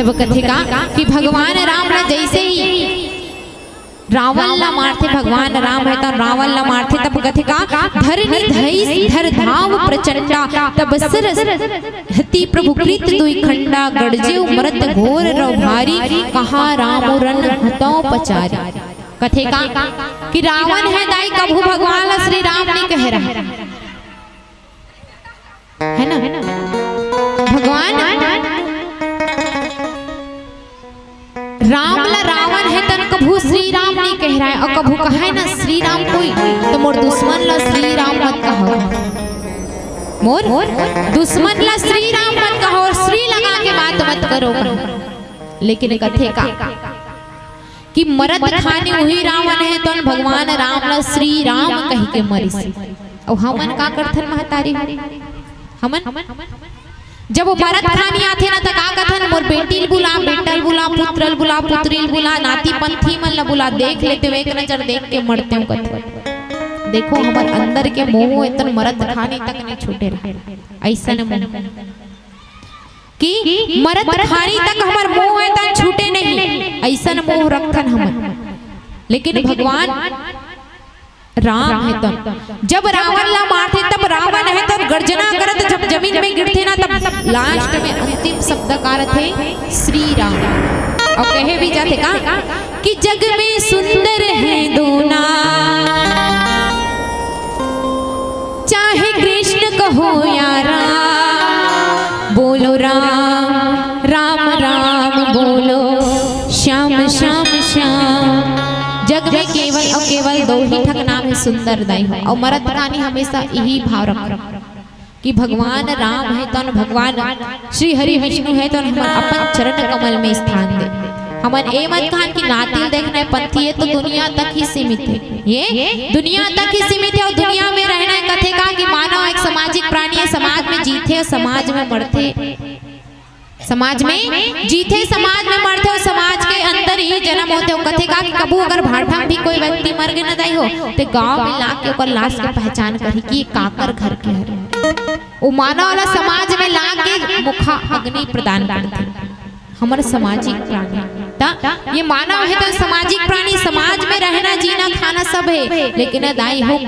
वो कथे का कि भगवान राम ला जैसे ही रावण ला मारथे, भगवान राम हे त रावण ला मारथे, तब कथे का, धरनी धइस धर धाव प्रचंडा, तब सरस हति प्रभु कृत दुई खंडा, गरजे मरत घोर रव भारी, कहा राम रन हतौ पचारी। कथे का कि रावण हे दाई कभू भगवान ला श्री राम नहीं कहे रहा, है ना? भगवान राम ला रावण हे तन कभू श्री राम नहीं कहे रहा हे, अउ कभू कहे ना श्री राम कोई, त मोर दुश्मन ला श्री राम मत कहो। मोर दुश्मन ला श्री राम मत कहो, श्री लगा के बात मत करो। लेकिन कथे का कि मरत खानी उही रावण हे, तौन भगवान राम ला श्री राम कहि के मरिस। अउ हमन का करथन महतारी हो? हमन जब वो मरत खानी आथे ना, त का कथन? मोर बेटी ल बुला, बेटा ल बुला, पुत्र ल बुला, पुत्री ल बुला, नाती पंथी मन ल बुला, देख लेते, एक नजर देख के मरते हो कथे। देखो, हमर अंदर के मोह एतन मरत खानी तक नहीं छूटे रहे। ऐसन मोह कि मरत खानी तक हमर मोह एतन छूटे नहीं, ऐसन मोह रखथन हमन। लेकिन भगवान राम हे तन, जब रावण ला मारथे, तब रावण हे तन गर्जना करत जब जमीन में गिरथे ना, तब लास्ट में अंतिम शब्द का रथे? श्री राम। अउ कहे भी जाथे का कि जग में सुंदर है दोना, चाहे कृष्ण कहो या राम, बोलो राम, राम राम बोलो, श्याम श्याम श्याम। जग में केवल अउ केवल दो ही ठक नाम हे सुंदर दाई हो। अउ मरत खानी हमेशा यही भाव रखो कि भगवान राम हे तौन भगवान श्री हरि विष्णु हे तौन हमर अपन चरण कमल में स्थान दे। हमन ए मत कहन कि नाती ल देखना हे पंथी, ये तो दुनिया तक ही सीमित हे, ये दुनिया तक ही सीमित हे। अउ दुनिया में रहना हे, कथे का कि मानव एक सामाजिक प्राणी हे, समाज में जीथे, समाज में मरथे, समाज में जीथे, समाज में मरथे, अउ समाज के अंदर ही जन्म होथे। अउ कथे का कि कभू अगर भाठा म भी कोई व्यक्ति मर गे ना दाई हो, ते गांव में लाके ओकर लाश के पहचान करही कि ये काकर घर के हरे। वो मानव ला समाज में लाके मुखा अग्नि प्रदान करथे। हमर सामाजिक प्राणी। त ये मानव हे त सामाजिक प्राणी, समाज में रहना, जीना, खाना सब हे, लेकिन दाई हो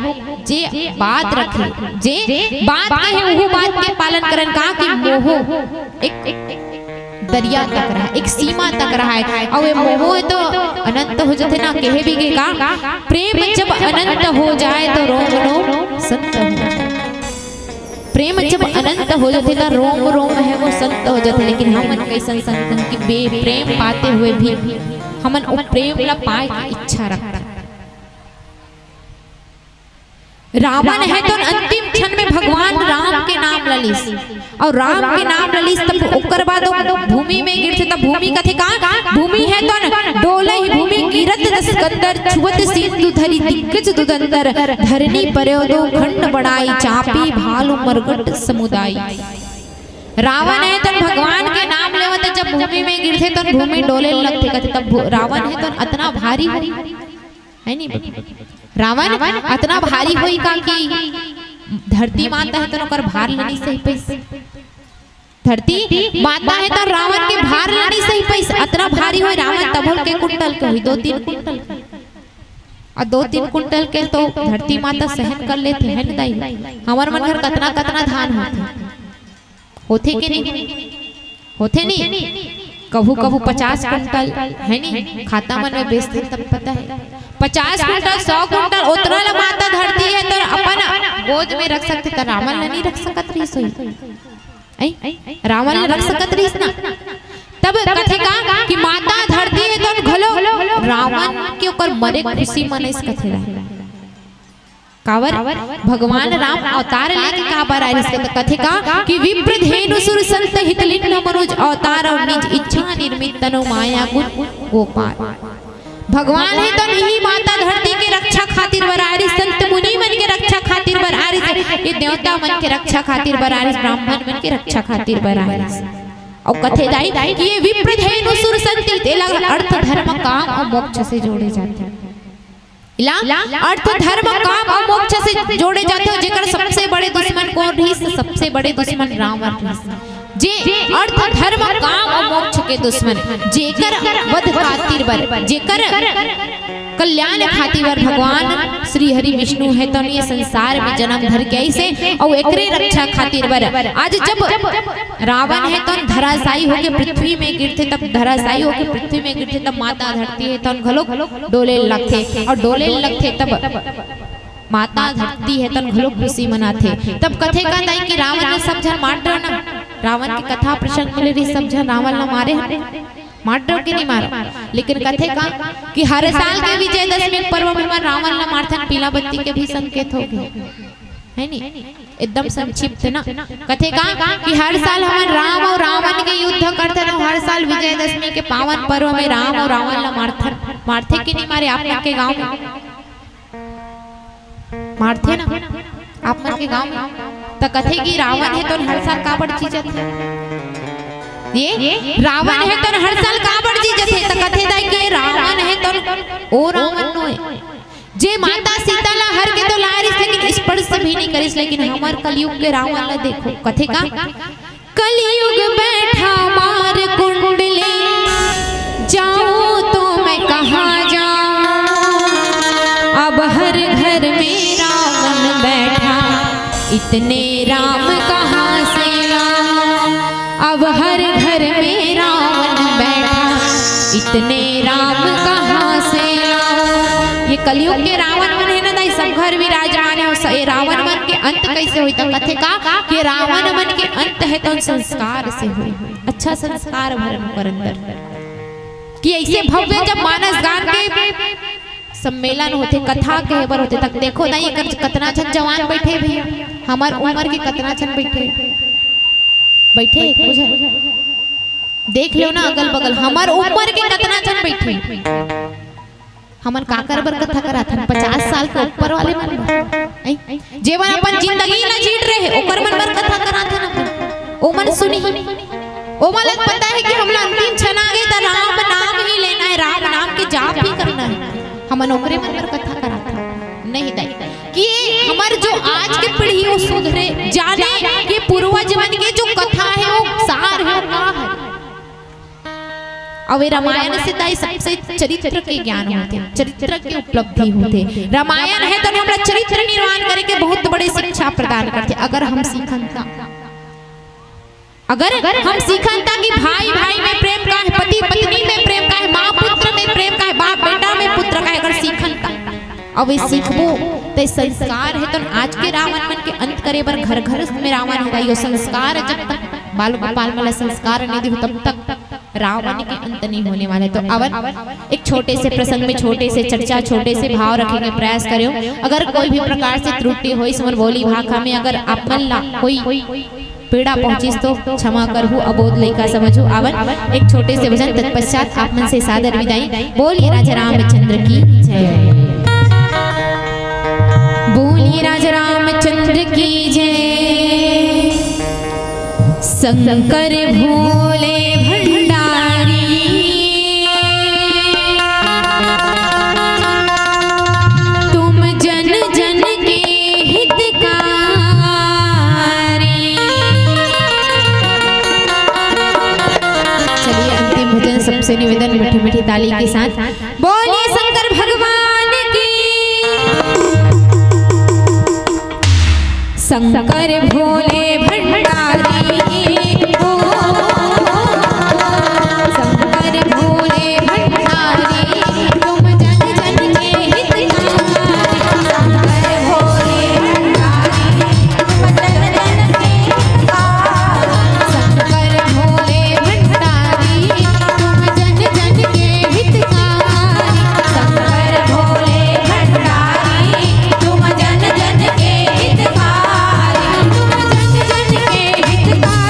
जे बात रखे, जे बात कहे, उहू बात के पालन करन। का कि मोह एक दरिया तक रहा, एक सीमा तक रहा हे, अउ ये मोह तो अनंत हो जथे ना, कहे भी गे का, प्रेम जब अनंत हो जाए तो रोम रोम संत हो जाए। प्रेम जब अनंत हो जाथे त रोम रोम हे वो संत हो जाथे। लेकिन हमन कइसन संत हन कि बे प्रेम पाते हुए भी हमन वो प्रेम ला पाए के इच्छा रखथन। रावण हे तो अंतिम क्षण में भगवान राम के नाम ला लिस, अउ राम के नाम ला लिस, तब ओकर बाद वो भूमि में गिरथे। तब भूमि कथे का, भूमि हे तो डोलही भूमि गिरत दस कंदर, छुअत सिंधु धरी दिग्गज दुदंतर, धरनी परेव दो खंड बड़ाई, चापी भालु मरगट समुदाय। रावण हे तो भगवान के नाम लेवत, जब भूमि में गिरथे तो भूमि डोले लगथे, कथे तब भू-, रावण हे तो अतना भारी होही, हे नी? रावण अतना भारी होही का कि धरती माता हे तो ओकर भार ल नइ सही पाइस। धरती माता हे तो रावण के भार ल नइ सही पाइस, अतना भारी होही रावण, तभो ल के कुंटल के होही, दो तीन कुंटल के। अउ दो तीन कुंटल के तो धरती माता सहन कर लेथे, हे न दाई? हमर मन घर कतना कतना धान होथे, होथे कि नहीं? होथे नहीं? कभू कभू पचास कुंटल, हे नहीं, खाता मन में बेचथे तब पता हे, पचास कुंटल, सौ कुंटल, ओतना ला माता धरती हे तो अपन गोद में रख सकथे, त रावण ला नहीं रख सकत रहिस होही? अई, रावण ला रख सकत रहिस ना? तब कथे का कि माता धरती हे तो घलो रावण के ओकर मरे खुशी मनाइस कथे रहे। काबर? भगवान राम अवतार लेके काबर आए रिहिस? त कथे का कि विप्र धेनु सुर संत हित लिन्ह मनुज अवतार, अउ निज इच्छा निर्मित तनु माया गुण गोपाल। भगवान हे तो इही माता धरती के रक्षा खातिर बर आए रिहिस, संत मुनि मन के रक्षा खातिर बर आए रिहिस, ये देवता मन के रक्षा खातिर बर आए रिहिस, ब्राह्मण मन के रक्षा खातिर बर आए रिहिस। अउ कथे दाई कि ये विप्र धेनु सुर संत, एला अर्थ धर्म काम अउ मोक्ष से जोड़े जाथे। एला अर्थ धर्म काम अउ मोक्ष से जोड़े जाथे। अउ जेकर सबसे बड़े दुश्मन कोन रिहिस? सबसे बड़े दुश्मन रावण रिहिस। जे अर्थ, धर्म, काम अउ मोक्ष के दुश्मन, जेकर वध खातिर बर, जेकर कल्याण खातिर बर भगवान श्री हरि विष्णु हे तौन ये संसार में जन्म धर के आइसे, अउ एकरे रक्षा खातिर बर आज जब रावण हे तौन धराशायी होके पृथ्वी में गिरथे, तब धराशायी होके पृथ्वी में गिरथे, तब माता धरती हे तौन घलो डोले लगथे, अउ डोले लगथे तब माता धरती हे तौन घलो खुशी मनाथे। तब कथे का दाई कि रावण ला सब झन मार डरो ना, रावण के कथा प्रसंग मिले रही, सब झन रावण ला मारे हे, मार डरो कि नहीं मारो। लेकिन कथे का कि हर साल के विजयदशमी पर्व में हमन रावण ला मारथन, पीला बत्ती के भी संकेत हो गए, है नी? एकदम संक्षिप्त ना। कथे का कि हर साल हमन राम अउ रावण के युद्ध करथन, अउ हर साल विजयदशमी के पावन पर्व में राम अउ रावण ला मारथन, मारथे कि नहीं मारे आप मन के गांव में? मारथे ना आप मन के गांव में। त कथे कि रावण हे तौन हर साल काबर जीजत हे? ये रावण हे तौन हर साल काबर जीजत हे? त कथे दाई कि रावण हे तौन ओ रावण नोय, जे माता सीता ला हर के तो लारिस, लेकिन स्पर्श भी नहीं करिस। लेकिन हमर कलयुग के रावण ला देखो, कथे का, कलयुग बैठा मार कुंडली, जाऊं तो मैं कहाँ जाऊं? अब हर घर में रावण बैठा, इतने राम कहाँ से लाऊं? अब हर घर में रावण बैठा, इतने राम कहाँ से लाऊं? ये कलयुग के रावण मन हे ना दाई, सब घर विराजमान हे। अउ स-, ये रावण मन के अंत कैसे होई? त कथे का कि रावण मन के अंत हे तौन संस्कार से होई, अच्छा संस्कार भरन ओकर अंदर। कि ऐसे भव्य जब मानस गान के सम्मेलन होथे, कथा कहे बर होथे, तक देखो ना, ये कर-, कतना झन जवान बैठे भैया, हमर उम्र के कतना झन बैठे, बैठे एको झन? देख लो ना अगल बगल, हमर उम्र के कतना झन बैठे। हमन काकर बर कथा कराथन? पचास साल के ऊपर वाले मन बर। ऐ? जेमन अपन जिंदगी ला जीत रहे, ओकर मन बर कथा कराथन अपन। ओमन सुनही। ओमन ला पता हे कि हमला अंतिम क्षण आ गे, त राम नाम ही लेना हे, राम नाम के जाप ही करना हे। हमन ओकरे मन बर कथा कराथन। नहीं दाई, कि हमर जो आज के पीढ़ी हे, वो सुधरे, जाने कि पूर्वज मन के जो कथा हे, वो सार हे, वो का हे। अउ ये रामायण से दाई सबसे चरित्र के ज्ञान होथे, चरित्र के उपलब्धि होथे। रामायण हे तौन हमला चरित्र निर्माण करे के बहुत बड़े शिक्षा प्रदान करथे। अगर हम सीखन त, अगर हम सीखन त कि भाई भाई में प्रेम का हे, पति पत्नी में प्रेम का हे, माँ पुत्र में प्रेम का हे, बाप बेटा में पुत्र का हे, अगर सीखन त, अउ ये सीखबो त संस्कार हे तौन आज के रावण मन के अंत करे बर घर घर में रावण हे दाई। संस्कार जब तक बाल गोपाल मन ला संस्कार नहीं देहू, तब तक रावण के अंत नहीं होने वाला हे। तो अवन एक छोटे से प्रसंग में, छोटे से चर्चा, छोटे से भाव रखे के प्रयास करेंव। अगर कोई भी प्रकार से त्रुटि होइस मोर बोली भाखा में, अगर आप मन ला कोई पीड़ा पहुंचिस तो क्षमा करहू, अबोध लइका समझहू। अवन एक छोटे से भजन, तत्पश्चात आप मन से सादर विदाई। बोलिए राजा रामचंद्र की जय, बोलिए राजा रामचंद्र की जय। शंकर भोले भंडारी, तुम जन जन के हितकारी। चलिए, अंतिम भजन, सबसे निवेदन, मीठी मीठी ताली के साथ। बोलिए शंकर भगवान की। शंकर भोले भंडारी हो, शंकर भोले भंडारी, तुम जन जन के हितकारी। शंकर भोले भंडारी, तुम जन जन के हितकारी। शंकर भोले भंडारी, तुम जन जन के हितकारी। शंकर भोले भंडारी, तुम जन जन के हितकारी। तुम जन जन के हितकारी।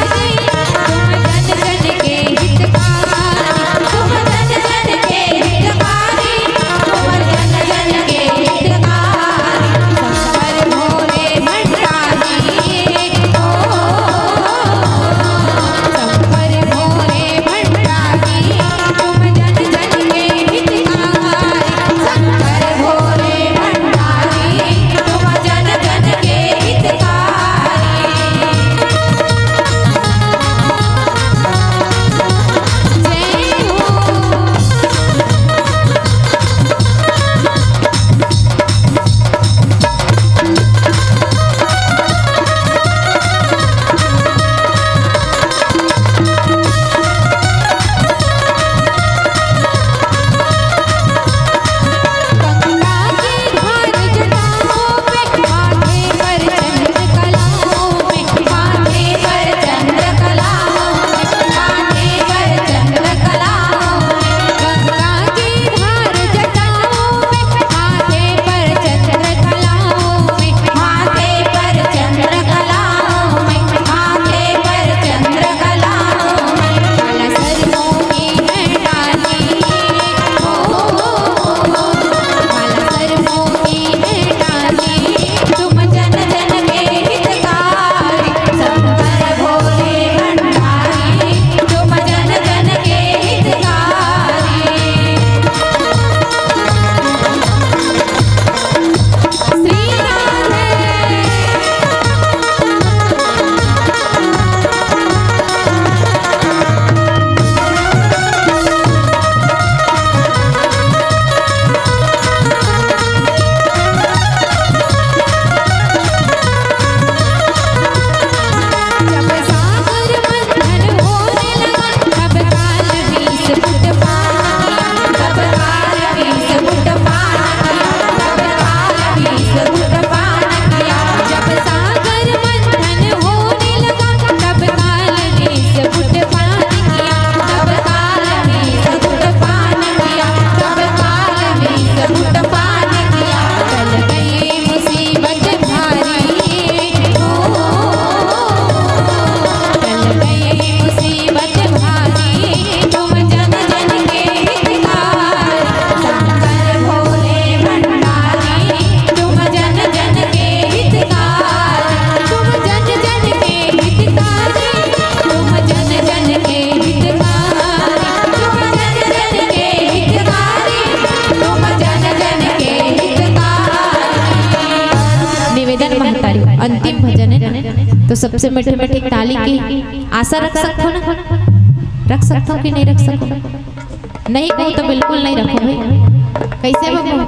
तो सबसे मीठे मीठे ताली के आशा रख सकथो ना? रख सकथो कि नहीं रख सको? नहीं कहो तो बिल्कुल नहीं रखो भाई। कैसे बाबू?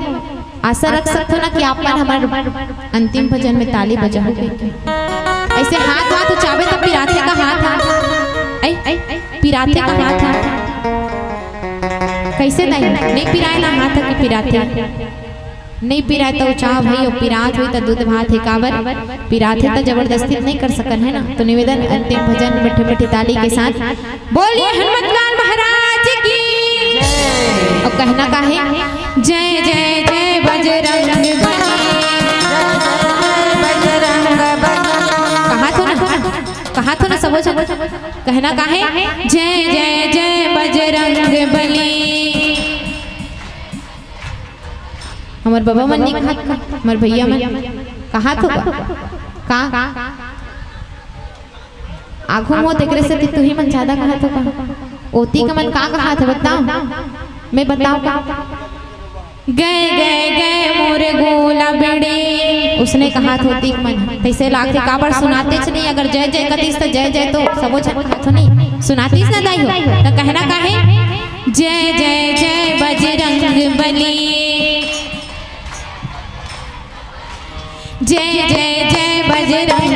आशा रख सकथो ना कि आप मन हमर अंतिम भजन में ताली बजाहू कहिके। ऐसे हाथ वाथ उचाबे तो पिराथे का हाथ हा? ऐ, पिराथे का हाथ हा? कैसे नहीं? नहीं पिराए ना हाथ हा कि पिराथे? नहीं पिराए तो उचाह भाई, अउ पिरात होई तो दूध भात हे। काबर? पिराथे तो जबरदस्ती नहीं कर सकन, है ना? तो निवेदन, अंतिम भजन मीठे मीठे ताली के साथ। बोलिए हनुमत लाल महाराज की। अउ कहना का हे? जय जय जय बजरंग बली। कहाथो ना, कहाथो ना सबो झन। कहना का हे? जय जय जय बजरंग बली। हमर बबा मन नहीं कहात का? हमर भैया मन कहाथो का? का? आघू मोर तेकरे सेती तुही मन ज्यादा कहाथो का? ओती के मन का कहाथे बताओ? मैं बताओ का? गए गए गए मोरे गोला बेड़ी। उसने कहाथे ओती के मन। तैसे लागथे काबर सुनातेच नहीं, अगर जय जय कतिस तो जय जय तो सबो झन कहाथो नहीं। सुनातिस ना दाई हो। तो कहना का हे? जय जय जय बजरंग बली। जय जय जय बजरंग